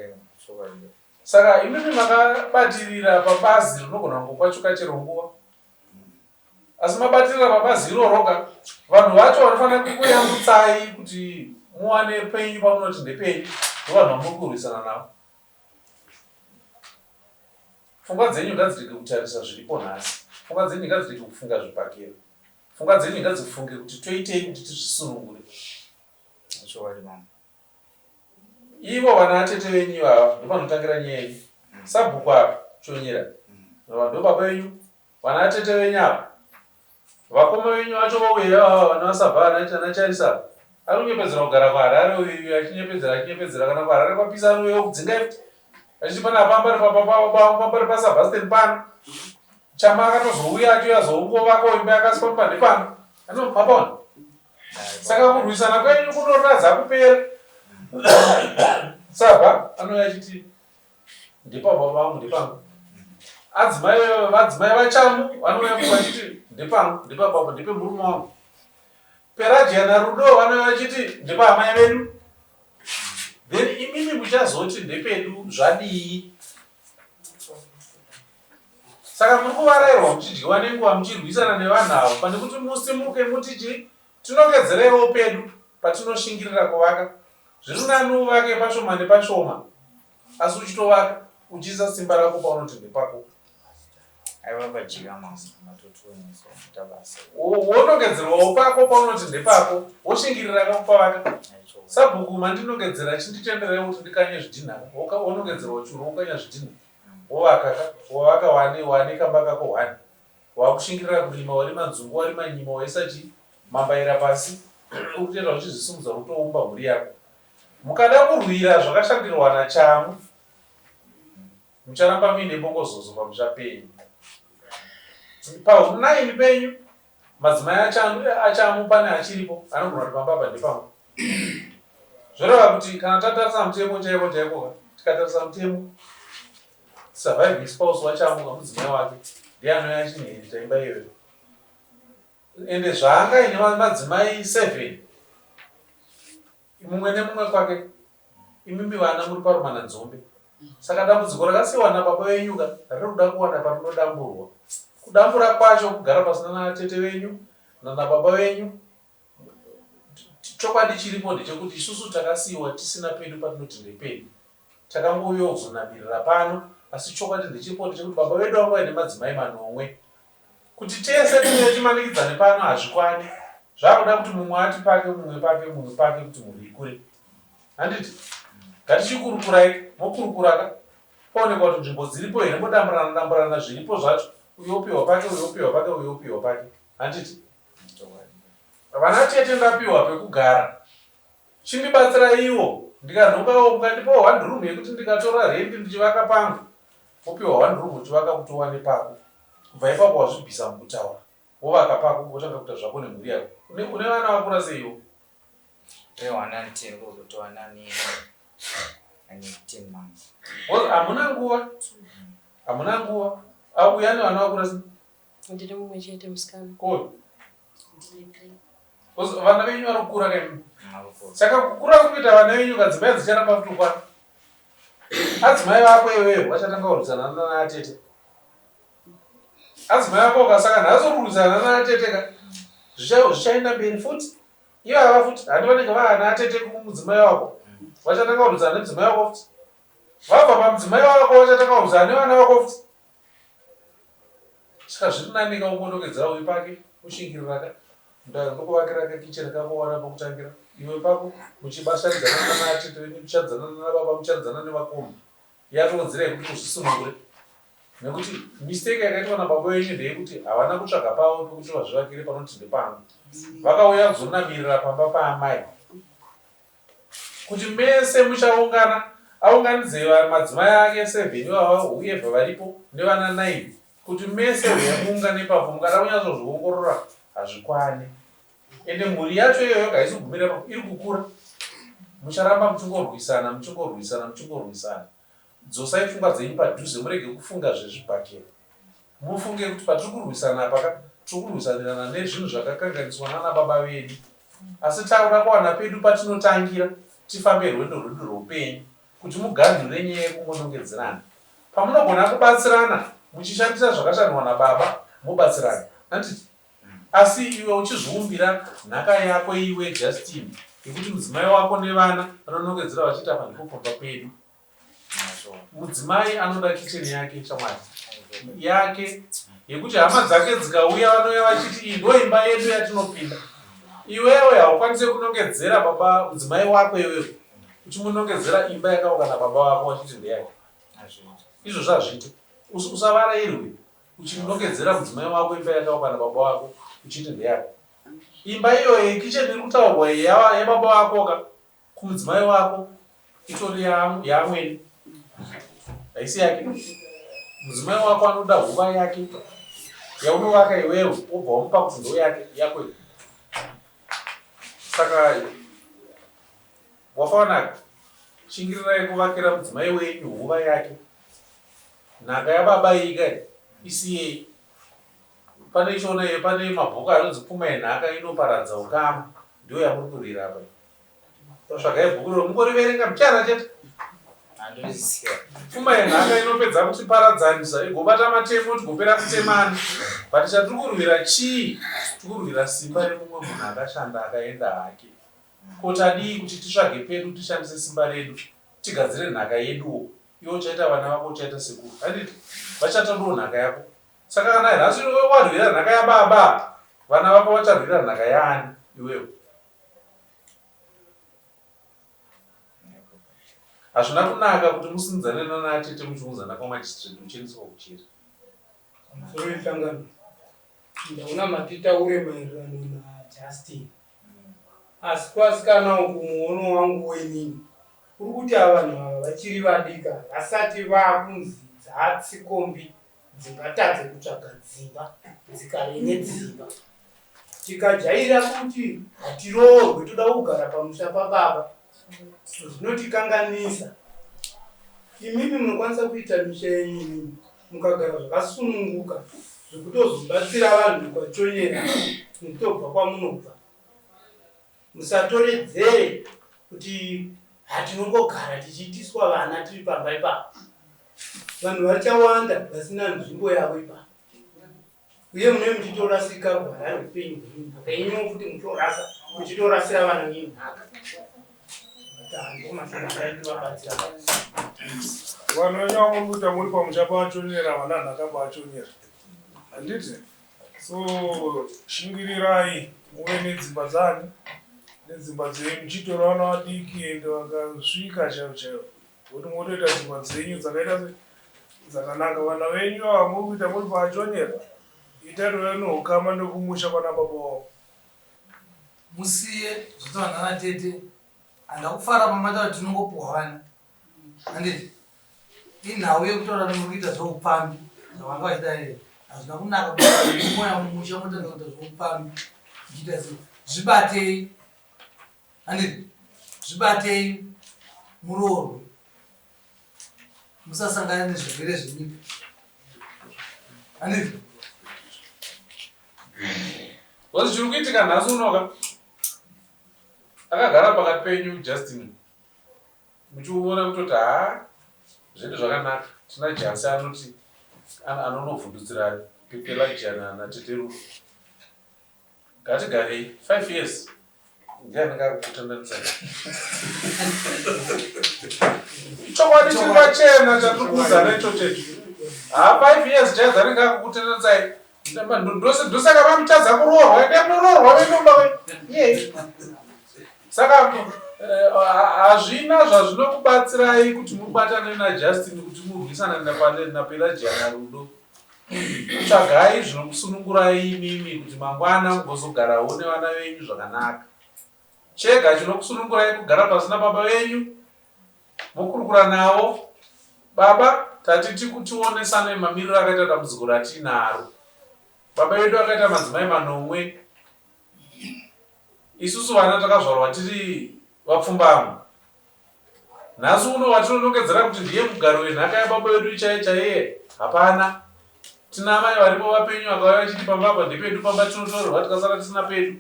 Speaker 6: Saka imimi makabatirira pabazi rinogona kungokwachuka chero nguva. Asi mabatirira pabazi iroroka vanhu vacho vanofanira kukuyambutsai kuti muwane penyu pamunoti ndepenyu ndovanhu vamuri kurwisana navo. Pfungwa dzenyu ngadzirege kutarisa zviripo nhasi. Pfungwa dzenyu ngadzirege kufunga zvibhakera. Pfungwa dzenyu ngadzifunge kuti toitei kuti tizvisunungure.
Speaker 3: Chokwadi mama.
Speaker 6: Ivo vana atete venyu ivava ndopanotangira nyaya yenyu. Sabhuku apa Chonyera. Ndo baba venyu. Vana atete venyu ava. Vakoma venyu vacho vouya ivava vana vasabva vana ana Charisa. Ari kunyepedzera kugara kuHarare uyu achinyepedzera achinyepedzera kana kuHarare kwapisa anouya kudzinga futi. Achiti pana pambari pababa pambari paSabastian pano. Chama akatozouya achiuya zoungovakawo imba yakaswa pamba nepano. Ano mapona. Saka kurwisana kwenyu kunoratadza kupera. Saba anouya achiti ndepababa vangu ndepangu. Adzimai vadzimai vachamu vanouya vachiti ndepangu ndepababa ndepemurume wangu. Pelagia naRudo vanouya vachiti ndepaamai vedu. Then imimi muchazoti ndepedu zvadii? Saka muri kuvarairwa muchidyiwa nenguva muchirwisana nevanhu avo pane kuti musimuke muti chii tinongedzereiwo pedu patinoshingirira kuvaka. Zviri nani uvake pashoma nepashoma asi uchitovaka uchiisa simba rako paunoti ndepako.
Speaker 3: Aiwa pajika mama matotioneswa muita basa.
Speaker 6: Wonongedzerwawo pako paunoti ndepako woshingirira kupavaka. Sabhuku mandinongedzera chinditenderai kuti ndikanye zvidhinha. Wonongedzerwa churu wokanya zvidhinha. Wovaka ka wovaka wane wane kamba kako hwani wakushingirira kurima warima nzungu warima nyimo waisa chii mambaira pasi uri kutoita uchizvisimudza uri kutoumba mhuri yako mukada kurwira zvakashandirwa nachamu mucharamba muine bongozozo pamusha penyu pahunaini penyu Madzimai achamu pane achiripo anogona kuti pamba apa ndepangu. Zvoreva kuti kana tatarisa mutemo chaiko chaiko ka tikatarisa mutemo surviving spouse wachamuka mudzimai wake ndiye anouya achinherita imba iyoyo ende zvaanga ine madzimai 7 Mumwe nemumwe kwake. Imimi vana muri parumananzombe. Saka dambudziko rakasiiwa nababa venyu ka riri kuda kuwana parinodamburwa. Kudambura kwacho kugara pasina natete venyu nanababa venyu. Chokwadi chiripo ndechekuti isusu takasiiwa tisina pedu patinoti ndepedu. Takangouyawo kuzonamirira pano asi chokwadi ndechiripo ndechekuti baba vedu vanga vaine madzimai manomwe. Kuti tese tinge timanikidzane pano hazvikwani. Zvakuda kuti mumwe ati pake mumwe pake mumwe pake kuti mhuri ikure. Handiti? Ngatichikurukurai, mokurukura ka. Poonekwa kuti nzvimbo dziripo here modamburana damburana zviripo zvacho. Uyo opiwa pake, uyo opiwa pake, uyo opiwa pake. Handiti? Vana tete ndapiwa pekugara. Chindibatsiraiwo ndikanhongawo mukandipawo one room yekuti ndikatora rent ndichivaka pangu. Wopiwa one room uchivaka kuti uwane pako. Kubva ipapo wazvibvisa mukutaura. Wovaka pako wotanga kuita zvako nemhuri yako. Une, une vana vakura sei iwe?
Speaker 3: Une one ane 10 kozoti one ane ane 10 months.
Speaker 6: Because hamuna nguva. Hamuna nguva. Ah, uyu ane vana vakura sei?
Speaker 10: Ndine mumwe chete musikana.
Speaker 6: Ko. Ndine 3. Because vana venyu vari kukura kaimi. Saka kukura kuri kuita vana venyu kadzimai dzicharamba kutukwana. Adzimai vako iwewe vachatanga kurwisana naatete. Adzimai ako ka saka nhasi uri kurwisana naatete ka zvichaenda mberi futi. Ivava futi handi vanenge vaana atete kumudzimai wako. Vachatanga kurwisana nemudzimai wako futi. Vabva pamudzimai wako vachatanga kurwisana nevana vako futi. Saka zviri nani ka ungonongedzera uyu pake ushingirira ka ndokuvakira ka kitchen kako wana pokutangira iwe pako muchibashandidzana nana atete venyu muchandidzana nana baba muchandidzana nevakoma yatoo nzira yekuti uzvisunungure nekuti mistake yakaitwa nababa venyu ndeyekuti havana kutsvaga pavo pekuti vazvivakire panoti ndepangu vakauya kuzonamirira pamba paamai Kuti mese muchaungana, aunganidze madzimai ake seven ivava whoever varipo nevana nine kuti mese huyai muungane ipapo mukada kunyatsozviongorora hazvikwane ende mhuri yacho iyoyo haisi kugumira ipapo iri kukura mucharamba muchingorwisana muchingorwisana muchingorwisana dzosai pfungwa dzenyu padhuze murege kufunga zvezvibhakera Mufunge kuti patiri kurwisana apa ka tiri kurwisanirana nezvinhu zvakakanganiswa nana baba vedu asi takuda kuwana pedu patinotangira tifambe rwendo rwedu rweupenyu kuti muganhure nyaya yekungonongedzerana. Pamunogona kubatsirana muchishandisa zvakashandwa nababa mobatsirana handiti? Asi iwe uchizviumbira nhaka yako iwe Justin yekuti mudzimai wako nevana vanonongedzera vachiti apa ndipo pamba pedu. Mudzimai anoda kitchen yake shamwari yake yekuti hama dzake dzikauya vanouya vachiti iyi ndo imba yedu yatinopinda. Iwewe haukwanise kunongedzera baba mudzimai wako iwewe uchimunongedzera imba yakauka nababa vako vachiti ndeyake. Izvozvo hazviite. Usavarairwe uchinongedzera mudzimai wako imba yakauka nababa vako uchiti ndeyako. Imba iyoyo kitchen iri kutaurwa iyi yababa vako ka Kumudzimai wako itori yaamwene haisi yake. Mudzimai wako anoda huva yake yaunovaka iwewe wobva wamupa kuti ndo yake yako iyi. Saka wafanaka shingirirai kuvakira mudzimai wenyu huva yake. Nhaka yababa iyi kai isiyei. Pane chiona iyo pane mabhuku anonzi pfuma yenhaka inoparadza ukama ndiyo yamuri kurwira apa. Tsvagai bhuku iro mungoriverenga mbichana chete. Pfuma yenhaka inopedza kutiparadzanisa igobata matemo tigopera kutemana. But chatiri kurwira chii? Tiri kurwira simba remumwe munhu akashanda akaenda hake. Ko tadii kuti titsvage pedu tishandise simba redu tigadzire nhaka yeduwo. Iwe uchaita vana vako uchaita sekuru. Handiti? Vachatodawo nhaka yako. Saka kana nhasi iwe warwira nhaka yababa, vana vako vacharwira nhaka yaani iwewe? Hazvina kunaka kuti musimudzane nana atete muchiunzana kwamagistrate muchiendeswa kucheri.
Speaker 11: Pamusoro wesangano, ndaona matitaure maererano naJustin. Asi kwasikana uku muono wangu wenini uri kuti ava vanhu ava vachiri vadika vasati vakunzi dzatsikombi dzingatadze kutsvaga dzimba dzikave nedzimba. Tikajaira kuti hatiroorwe toda kugara pamusha pababa zvinotikanganisa. Imimi munokwanisa kuita misha yenyu imimi mukagara zvakasununguka zvekutozobatsira vanhu kwachonyera nekutobva kwamunobva. Musatoredzere kuti hatinongogara tichiitiswa vana tiri pamba ipapo. Vanhu vachawanda vasina nzvimbo yavo ipapo. Uye mune muchitorasika gwara reupenyu hwenyu nhaka yenyu futi muchitorasa muchitorasira vana venyu nhaka.
Speaker 7: Vanhu venyu avo muri kuita muri pamusha pachonyera vana nhaka pachonyera handiti so shingirirai muve nedzimba dzani nedzimba dzenyu muchitora vana vadiki ende vakasvika chaivo chaivo Kuti motoita dzimba dzenyu dzakaita se dzakanaka vana venyu ava muri kuita muri paachonyera itai tove neukama nekumusha kwana baba wavo.
Speaker 8: Musiye zvotaura nana tete handina kufara pamataura tinongopuhwa vana handiti inhau yekutaura kuti muri kuita zveupfambi zvavanga vachida here hazvina kunaka kuti moya mumusha motanga kuita zveupfambi muchiita sei zvibatei Handiti zvibatei muroorwe musasangana nezvirwere zvenyika. Handiti
Speaker 6: Because chiri kuitika nhasi unoka akagara pakati penyu Justin muchiona kutoti haa zvedu zvakanaka tina Jasi anoti anonovhundutsira Pelagia natete Rudo. Ngatigarei 5 years ndiye anenge akukutandanisai. Chokwadi chiri pachena chatiri kuudzana ichocho icho. Haa 5 years chaidzo anenge akukutandanisai. Ndosaka vamutadza kuroorwa, endai munoroorwa venyu kumba kwenyu. Iyei. Saka eh, hazvina zvazvinokubatsirai kuti mubatane naJustin kuti murwisane naPelagia naRudo. Tsvagai zvinokusunungurai imimi kuti mangwana mugozogarawo nevana venyu zvakanaka. Chega chinokusunungurai kugara pasi nababa venyu mokurukura navo. Baba, tati tionesane mamiriro akaita dambudziko ratiinaro. Baba vedu akaita madzimai manomwe. Isusu vana takazvarwa tiri vapfumbamwe. Nhasi uno watinonongedzera kuti ndiye mugari wenhaka yababa vedu chaiye chaiye hapana. Tina amai varipo vapenyu vakauya vachiti pamba apa ndepedu pamba tinotorerwa tikasara tisina pedu.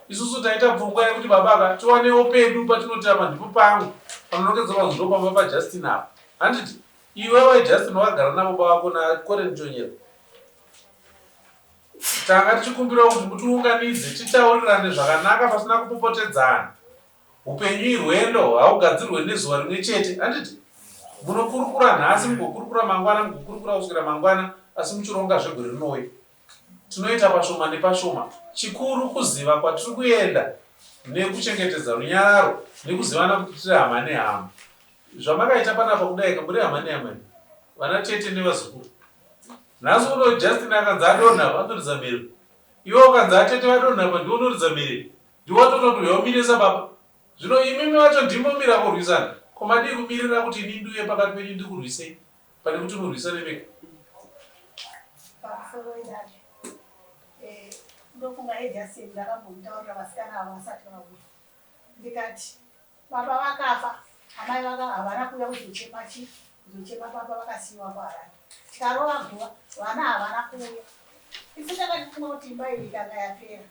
Speaker 6: Isusu taita pfungwa yekuti baba aka tiwanewo pedu patinoti apa ndipo pangu panonongedzerwa kunzi ndopamba paJustin apa. Handiti iwewe Justin wakagara nababa vako naKoren Chonyera. Tanga tichikumbirawo kuti mutiunganidze titaurirane zvakanaka pasina kupopotedzana. Hupenyu irwendo, haugadzirwe nezuva rimwe chete, handiti? Munokurukura nhasi, mugokurukura mangwana, mugokurukura kusvikira mangwana, asi muchironga zvegore rinouya. Tinoita pashoma nepashoma. Chikuru kuziva kwatiri kuenda nekuchengetedza runyararo nekuzivana kuti tiri hama nehama. Zvamakaita panapa kudai ka muri hama nehama imi, vana tete nevazukuru. Nhasi uno Justin akanzi adonha apa anoridza mhere. Iwe ukanzi atete vadonha apa ndiwe unoridza mhere. Ndiwe watototi uya umire sababa. Zvino imimi vacho ndimi momira kurwisana. Ko madii kumirira kuti ini ndiuye pakati penyu ndikurwisei pane kuti murwisane mega?
Speaker 12: Pamusoro idare. Eh, ndofunga Ejasi ndakambomutaurira vasikana ava vasati vauya. Ndikati Baba vakafa, amai vaka havana kuuya kuzochema chi kuzochema baba vakasiiwa kuHarare. Tikarova guva, vana havana kuuya. Isu takatifunga kuti imba iyi ikanga yapera.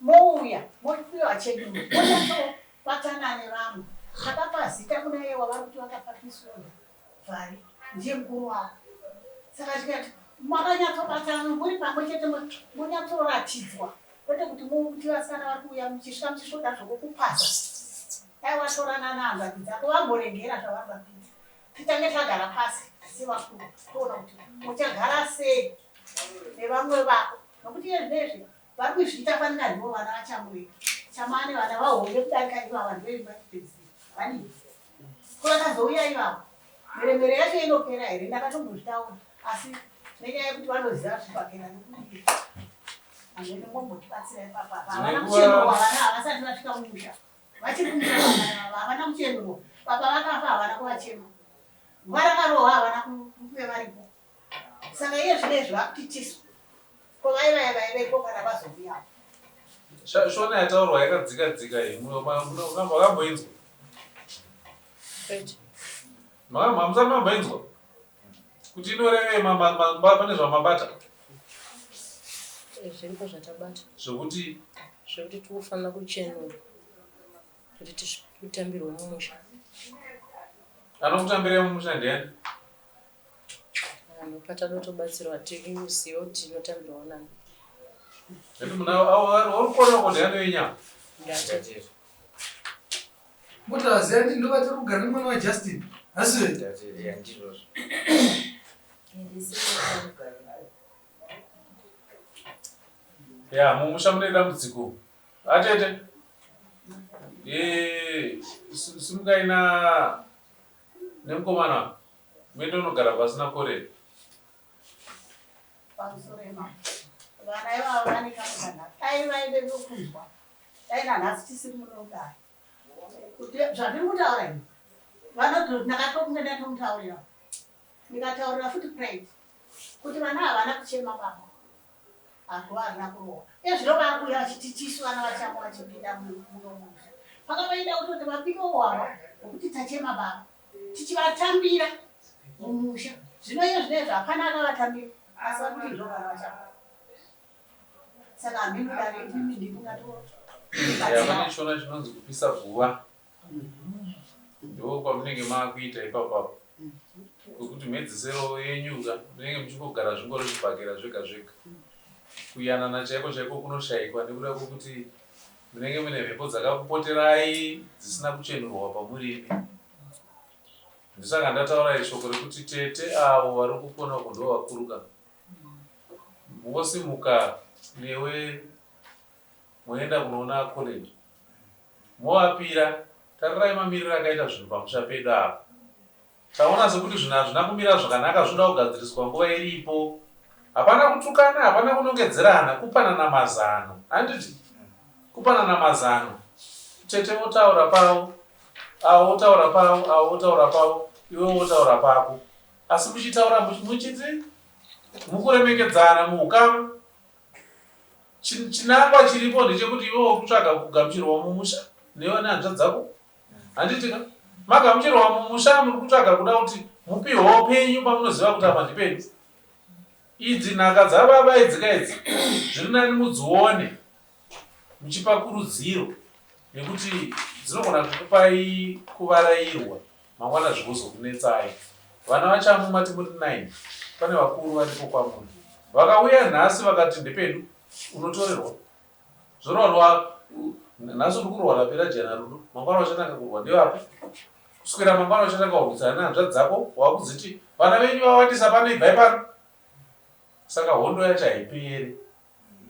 Speaker 12: Mouya, mopiwa chenyu, monyatsobatana nevamwe. Takapa zita kuna iye wavari kuti vakapa peace order, Vhari, ndiye mukuru wavo. Saka tikati makanyatsobatana muri pamwe chete monyatsoratidzwa kwete kuti muti vasikana vari kuuya muchisvika muchisvoda zvokukupasa dai watorana nahanzvadzi dzako vamboregera zvavari vakuita titange tagara pasi sevakuru toona kuti uchagara sei nevamwe vako nokuti iye zvinezvi vari kuzviita fanika ndivo vana vachamuweka chamane vana vahombe kudarika ivava ndivo vani Ko vakazouya ivavo mheremhere yacho inopera here? Ndakatombozvitaura asi nenyaya yekuti vanoziva zvibhakera nekudii hameno mombotibatsira ipapa apa. Havana kuchenurwa vana havasati vasvika mumusha vachiri kumusha vana ivava havana kuchenurwa baba vakafa havana kuvachema guva rakarohwa havana kuve varipo saka iye zvino izvi vakuti tisu ko vai vaya vaivepo kana vazouyawo
Speaker 6: Shona yataurwa yakadzika dzika iyi makamboinzwa? Hamusati mamboinzwa kuti inorevei pane zvamabata?
Speaker 10: Eh, zviripo zvatabata
Speaker 6: zvekuti
Speaker 10: zvekuti tikufanira kuchenurwa kuti titambirwe mumusha.
Speaker 6: Anokutambirai mumusha ndiani?
Speaker 10: Vanhu patanotobatsirwa tikuziva kuti tinotambirwa nani.
Speaker 8: Mutaziva ndi ndovatiri kugara nemwana waJustin. Asi
Speaker 3: ndizvozvo.
Speaker 6: Ya, mumusha mune dambudziko. Atete. Eh, simukai na nemukomana. Muende unogara pasina korera.
Speaker 12: Pamusoro ema. Vana ivava vane kamukana. Dai vaive vokunzwa. Dai nanhasi tisiri muno kudai. Kuti zvandiri kutaura ini. Vanoti ndakatokunge ndatomutaurira. Ndikataurira futi Pride. Kuti vana havana kuchema baba. Ago harina kurohwa. Ezvino vakuuya vachiti tisu vana vachama vachipinda muno mumusha. Pakavaida kutoti vapike hwahwa hwekuti tachema baba. Tichivatambira mumusha. Zvino iye zvino izvi hapana akavatambira asi vari kuti ndoo vana vachama. Saka hameno dare imimi ndimi
Speaker 6: Pane chishona chinonzi kupisa guva. Ndo kwamunenge maakuita ipapo apo. Kwekuti mhedzisero yenyu ka munenge muchingogara zvingori zvibhakera zvega zvega. Kuyanana chaiko chaiko kunoshaikwa nekuda kwekuti munenge mune mhepo dzakakupoterai dzisina kuchenurwa pamuri imi. Ndosaka ndataura shoko rekuti tete avo vari kukona uku ndo vakuru ka. Vosimuka newe moenda kunoona Colin movapira tarirai mamiriro akaita zvinhu pamusha pedu apa. Taona sekuti zvinhu hazvina kumira zvakanaka zvinoda kugadziriswa nguva iripo. Hapana kutukana, hapana kunongedzerana, kupanana mazano. Handiti? Kupanana mazano. Tete votaura pavo, avo votaura pavo, avo votaura pavo, iwe wotaura pako. Asi muchitaura muchiti mukuremekedzana muhukama. Chinangwa chiripo ndechekuti iwe wokutsvaga kugamuchirwa mumusha newe nehanzvadzi dzako. Handiti ka? Magamuchirwa mumusha muri kutsvaga kuda kuti mupihwewo penyu pamunoziva kuti apa ndipenyu. Idzi nhaka dzababa idzi ka idzi zviri nani mudzione muchipa kurudziro nekuti dzinogona kukupai kuvarairwa mangwana zvigozokunetsai. Vana vaChamu mati muri 9 pane vakuru varipo kwamuri vakauya nhasi vakati ndepedu unotorerwa. Zvorwa nhasi uri kurwa napera jana rudo mangwana uchatanga kurwa nevapi kuswera mangwana uchatanga kurwisana nehanzvadzi dzako wakudziti vana venyu vawandisa pano ibvai pano saka hondo yacho haiperi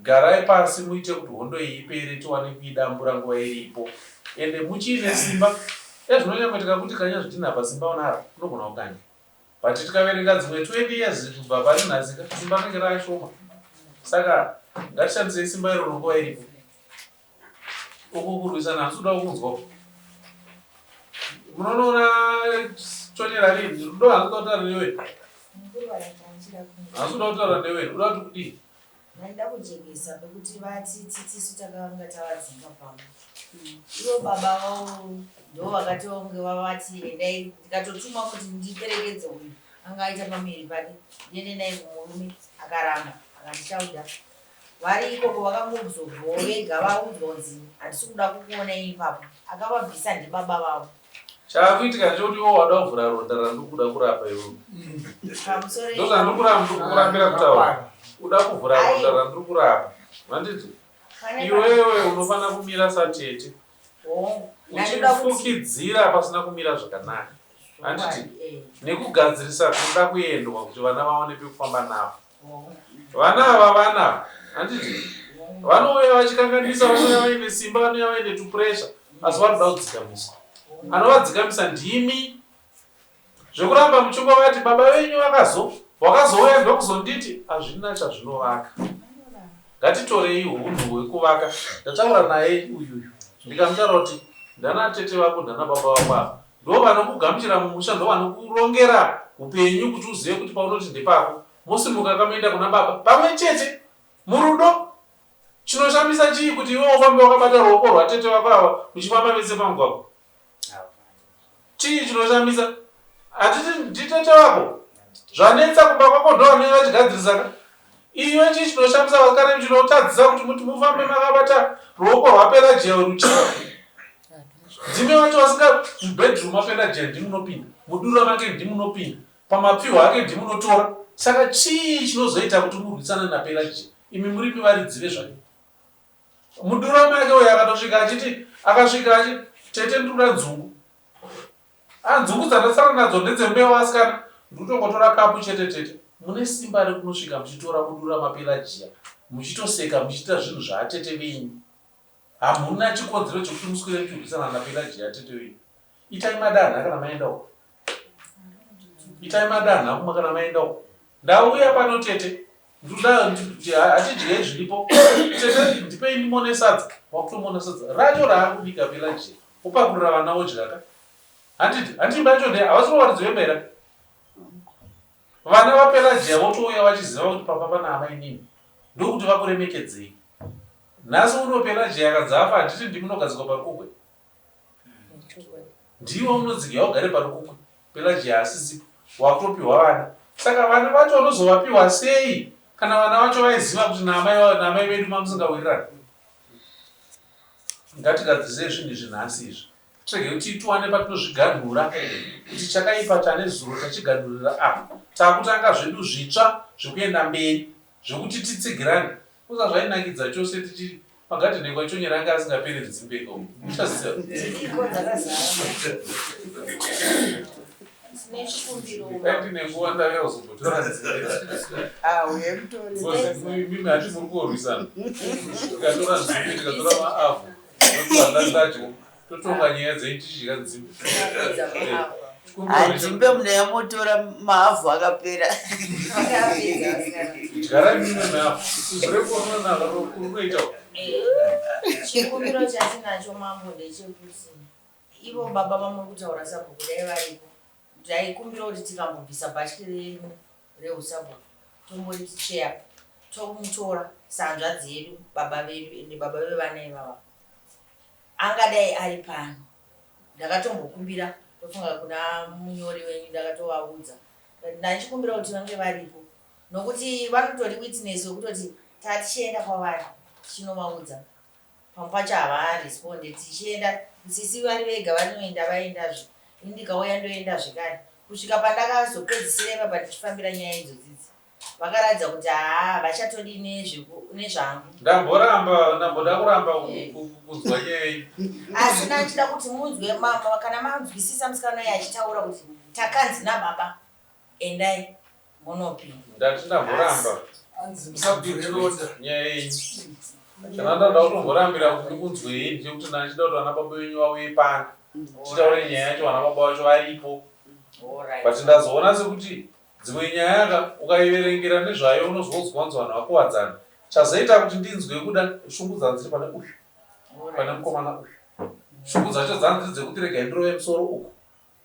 Speaker 6: garai pasi muite kuti hondo iyi ipere tiwane kuidambura nguva iripo ende muchiine simba ezvinonyangoitika kuti kanya zvidhina apa simba unaro unogona kukanya But tikaverenga dzimwe 20 years kubva pari nhasi ka simba rinenge raashoma. Saka ngatishandisei simba iroro nguva iripo. Uku kurwisana handisi kuda kunzwa. Munonoona chonyera rini? Rudo handisi kuda kutaura newe. Handisi kuda kutaura newe. Uda kuti kudii?
Speaker 5: Ndaida kujekesa pekuti vati tisu takanga tavadzinga pamba. Ivo baba vavo ndo vakatonge vavati endai ndikatotumwa kuti ndiperekedze uyu anga aita pamuviri pake ndiende naye kumurume akaramba akandishauda. Vari ikoko vakangozobvawo vega vaudzwa kunzi handisi kuda kukuonai ipapo. Akavabvisa ndibaba vavo.
Speaker 6: Chaakuitika ndechekuti iwe wada kuvhura ronda randiri kuda kurapa iwewe. Ndozvandiri kurambira kutaura. Uda kuvhura ronda randiri kurapa. Handiti? Iwewe unofanira kumira satete. Uchifukidzira pasina kumira zvakanaka. Handiti? Nekugadzirisa kunoda kuendwa kuti vana vaone pekufamba napo. Vana ava vana handiti? Vanouya vachikanganisa, vanouya vaine simba, vanouya vaine tupressure asi vanoda kudzikamiswa. Anovadzikamisa ndimi. Zvekuramba muchingovati baba venyu vakazo wakazouya ndokuzonditi hazvina chazvinovaka. Ngatitorei hunhu hwekuvaka. Ndataura naye uyuyu ndikamutaura kuti ndana tete vako ndana baba vako ava ndo vanokugamuchira mumusha ndo vanokurongera upenyu kuti uzive kuti paunoti ndepako mosimuka kamuenda kuna baba pamwe chete murudo Chinoshamisa chii kuti iwe ufambe wakabata ruoko rwatete vako ava muchifamba mese pamugwagwa? Chii chinoshamisa? Hatiti nditete vako? Zvanetsa kumba kwako ndo vanenge vachigadzirisa ka? Iwe chii chinoshamisa vasikana chinotadzisa kuti muti mufambe makabata ruoko rwaPelagia ruchii? Ndimi vacho vasinga mubedroom maPelagia ndimunopinda, mudura make ndimunopinda. Pamapfihwa ake ndimunotora saka chii chinozoita kuti murwisane naPelagia imi murimi varidzi vezvake? Mudura make uyo akatosvika achiti akasvika achi tete ndikuda nzungu. Ah nzungu dzandasara nadzo ndedzembeu asikana ndikutongotora kapu chete tete. Mune simba rekunosvika muchitora mudura maPelagia muchitoseka muchiita zvinhu zvaatete venyu. Hamuna chikonzero chekuti muswere muchirwisana naPelagia tete venyu. Itai madanha kana maenda uko. Itai madanha kumwe kana maenda uko. Ndauya pano tete. Ndoda hatidyei zviripo. Tete ndipei ndimone sadza. Wakutomona sadza. Racho raakubika Pelagia. Wopakurira vana wodya ka. Handiti handiti imba yacho ndeye havasi varidzi vemba here? Vana vaPelagia votouya vachiziva kuti pamba pana amainini. Ndokuti vakuremekedzei. Nhasi uno Pelagia akanzi afa handiti ndimi munogadzikwa parukukwe? Ndiwe unonzi gaya ugare parukukwe Pelagia asisipo wakutopiwa vana saka vana vacho unozovapiwa sei kana vana vacho vaiziva kuti naamai naamai vedu mamusingawirirani ngatigadzirisei zvinhu izvi nhasi izvi. Tirege kuti tiwane patinozviganhura kuti chakaipa chanezuro tachiganhurira apa. Takutanga zvedu zvitsva zvekuenda mberi zvekuti titsigirane. Kuza zvainakidza chose tichi magadheni ekwaChonyera anga asingaperi nzimbe ko. Uchaziva.
Speaker 5: Dziriko dzakazara. Tine chikumbiro.
Speaker 6: Dai ndine nguva ndauya kuzombotora nzimbe.
Speaker 2: Ah, uye mutore.
Speaker 6: Because mimi hati muri kurwisana. Tikatora nzimbe tikatora maavhu. Ndadya. Totonga nyaya dzenyu tichidya nzimbe.
Speaker 2: Hadzimbe munoyamotora maavhu akapera.
Speaker 6: Dyarai mimwe maavhu. Zvirekuonana kunoita.
Speaker 5: Chikumbiro chatinacho mambo ndechekuti ivo baba vamuri kutaura sabhuku dai varipo ndaikumbira kuti tikambobvisa bhatyi renyu rehusabhuku tomboriti cheya tomutora sehanzvadzi yedu baba vedu ende baba vevana ivava angadai ari pano ndakatombokumbira ndofunga kuna munyori wenyu ndakatovaudza ndachikumbira kuti vange varipo nokuti vanotori witness wekutoti tatichienda kwavari tichinovaudza pamwe pacho havaresponde tichienda sisi vari vega vanoenda vaendazve ini ndikauya ndoenda zvekare kusvika pandakazopedzisira ipapa tichifambira nyaya idzodzidzi vakaratidza kuti haa vachatodii nezvangu.
Speaker 6: Ndamboramba, ndamboda kuramba kunzwa nyaya iyi.
Speaker 5: Asi ndachida kuti munzwe kana manzwisisa musikana uyu achitaura kuti takanzi nababa endai munopinda.
Speaker 6: Ndati ndamboramba nyaya iyi. Kana ndada kutomborambira kuti ndikunzwei ndechekuti ndachida kuti vana baba venyu vauye pano titaure nyaya yacho vana baba vacho varipo. But ndazoona sekuti Dzimwe nyaya ka ukaiverengera nezvayo unozonzwa kunzi vanhu vakuwadzana. Chazoita kuti ndinzwe kuda shungu dzanziri pane uyu pane mukomana uyu. Shungu dzacho dzanziri dzekuti regai ndirove musoro uku.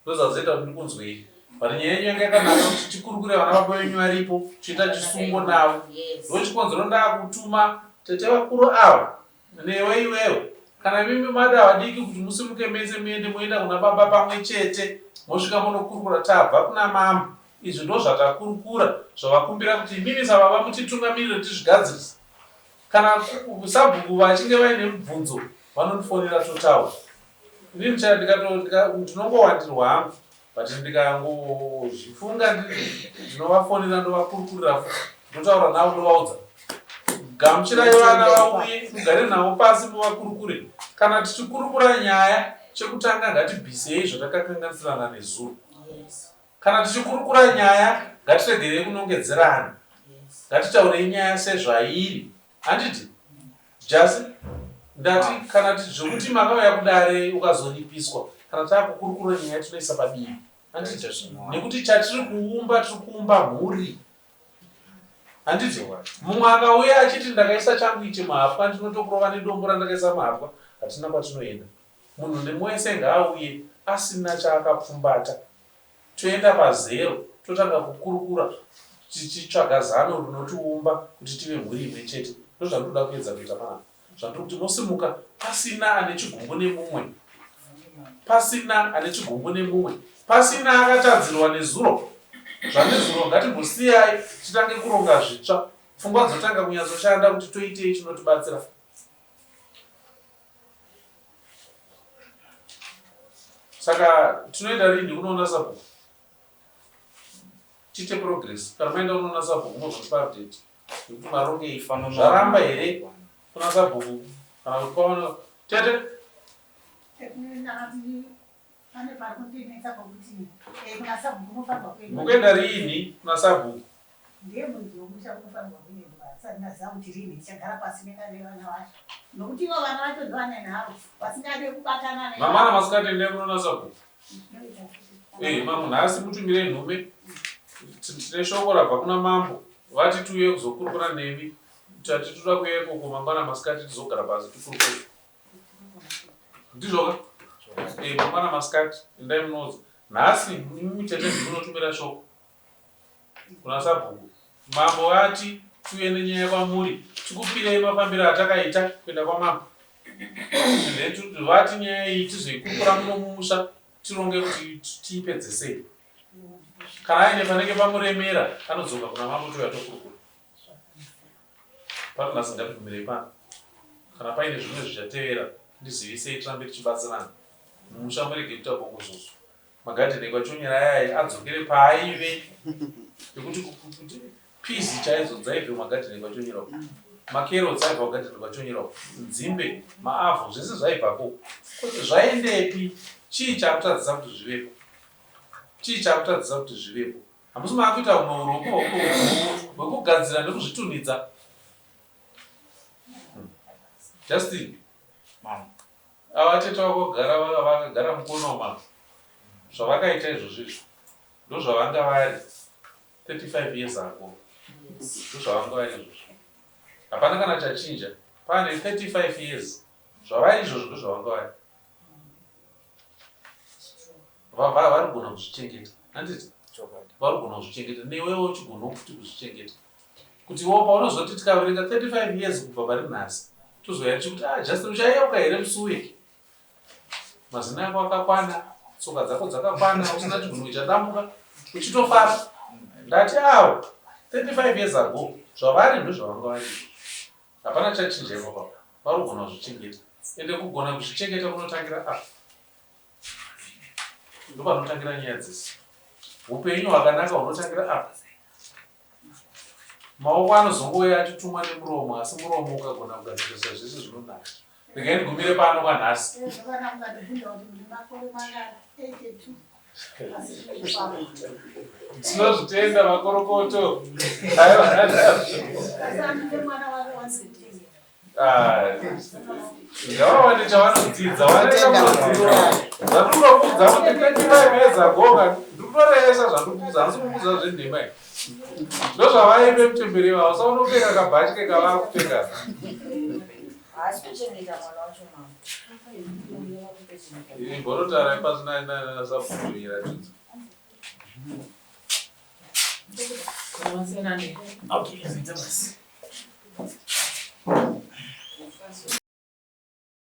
Speaker 6: Ndozvazoita kuti ndikunzwei. But nyaya yenyu yanga yakanaka kuti tikurukure vana baba venyu varipo tichiita chisungo navo. Ndochikonzero ndakutuma tete vakuru ava Newe iwewe kana imimi mada vadiki kuti musimuke mese muende moenda kuna baba pamwe chete mosvika monokurukura tabva kuna mambo izvi ndozvatakurukura zvavakumbira kuti imimi sababa mutitungamirire tizvigadzirise kana sabhuku vachinge vaine mubvunzo vanondifonera totaura inini chaya ndinongowandirwa hangu but ndikangozvifunga ndinovafonera ndovakurukurira ndotaura navo ndovaudza gamuchirai vana vauye mugare navo pasi muvakurukure kana tichikurukura nyaya chekutanga ngatibvisei zvatakakanganisirana nezuro kana tichikurukura nyaya ngatiregerei kunongedzerana ngatitaurei nyaya sezvairi Handiti? Jasi, ndati kana zvekuti makauya kudare ukazoripiswa kana takukurukura nyaya tinoisa padivi. Handiti? Nekuti chatiri kuumba tiri kuumba mhuri. Handiti? Mumwe akauya achiti ndakaisa changu ichi muhapwa ndinotokurova nedombo randakaisa muhapwa hatina kwatinoenda. Munhu nemwese ngaauye asina chaakapfumbata. Toenda pazero totanga kukurukura tichitsvaga zano rinotiumba kuti tive mhuri imwe chete. Ndozvandinoda kuedza kuita panapa. Zvandiri kuti mosimuka pasina ane chigumbu nemumwe. Pasina ane chigumbu nemumwe. Pasina akatadzirwa nezuro. Zvanezuro ngatimbosiyai titange kuronga zvitsva. Pfungwa dzotanga kunyatsoshanda kuti toitei chinotibatsira. Saka tinoenda rini kunoona sabhuku tiite progress kana maenda kunoona sabhuku mozotipa update yekuti marongei zvaramba here kuna sabhuku kana kuti kwaona tete
Speaker 12: Pane pari kundinetsa pokuti eh, kuna sabhuku unofanirwa kuenda.
Speaker 6: Mukuenda riini kuna sabhuku?
Speaker 12: Ndiye muridzi wemusha kunofanirwa kuendwa. Handisati ndaziva kuti riini ndichagara pasi nevana vacho. Nokuti ivo vana vacho ndovane nharo vasingade kubatana ne.
Speaker 6: Mangwana masikati endai kunoona sabhuku. Eh, mambo nhasi mutumire nhume. Tine shoko rabva kuna mambo. Vati tiuye kuzokurukura nemi. Tati toda kuuya ikoko mangwana masikati tizogara pasi tikurukure. Ndizvoka? Eh, mangwana masikati endai munoudza. Nhasi imimi tete ndinotumira shoko kuna sabhuku. Mambo vati tiuye nenyaya kwamuri tikupirei mafambiro atakaita kuenda kwamambo. Then vati nyaya iyi tizoikurukura muno mumusha tironge kuti tiipedze sei. Kana aine panenge pamuremera anodzoka kuna mambo touya tokurukura. Pano nhasi ngatigumirei pano. Kana paine zvimwe zvichatevera ndizivisei tirambe tichibatsirana. Mumusha murege kuita bongozozo. Magadheni ekwaChonyera ayaya adzokere paaive ekuti kuti pizi chaidzo dzaibve mumagadheni ekwaChonyera uko. Makerotsi aibva kugadheni kwaChonyera uko. Nzimbe, maavho zvese zvaibvako. Kuti zvaendepi? Chii chakutadzisa kuti zvivepo? Chii chakutadzisa kuti zvivepo? Hamusi maakuita humwe urombo hwekugadzira nekuzvitunhidza. Justin. Ava tete vako gara vakagara mukono ma zvavakaita izvozvo izvo ndozvavanga vari 35 years ago ndozvavanga vari izvozvo hapana kana chachinja pane 35 years zvavari izvozvo ndozvavanga vari vari kugona kuzvichengeta handiti vari kugona kuzvichengeta newewo uchigona futi kuzvichengeta kuti wo paunozoti tikaverenga 35 years kubva pari nhasi tozouya tichikuti ah Justin uchayeuka here musi uye mazino ako akakwana tsoka dzako dzakakwana usina chigunwe chadambuka uchitofara ndati awo 35 years ago zvavari ndozvavanga vari hapana chachinja ipapo vari kugona kuzvichengeta ende kugona kuzvichengeta kunotangira apa Ndopanotangira nyaya dzese. Upenyu hwakanaka hunotangira apa. Maoko anozongouya achitumwa nemuromo asi muromo ukagona kugadzirisa zvese zvinonaka. Regai ndigumire pano kwanhasi. Tinozvitenda makorokoto. Aiwa. Ah, ngavawane chavanodzidza vanetazvandinokuudza kuti 35 years ago ka ndikutorevesa zvandikuudza handisi kukuudza zvenhema i ndozvavaive muchembere ivavo sa unopfeka kabhatye kavava kupfeka imborotarai pasi nasabhukuiratidza
Speaker 1: Okay,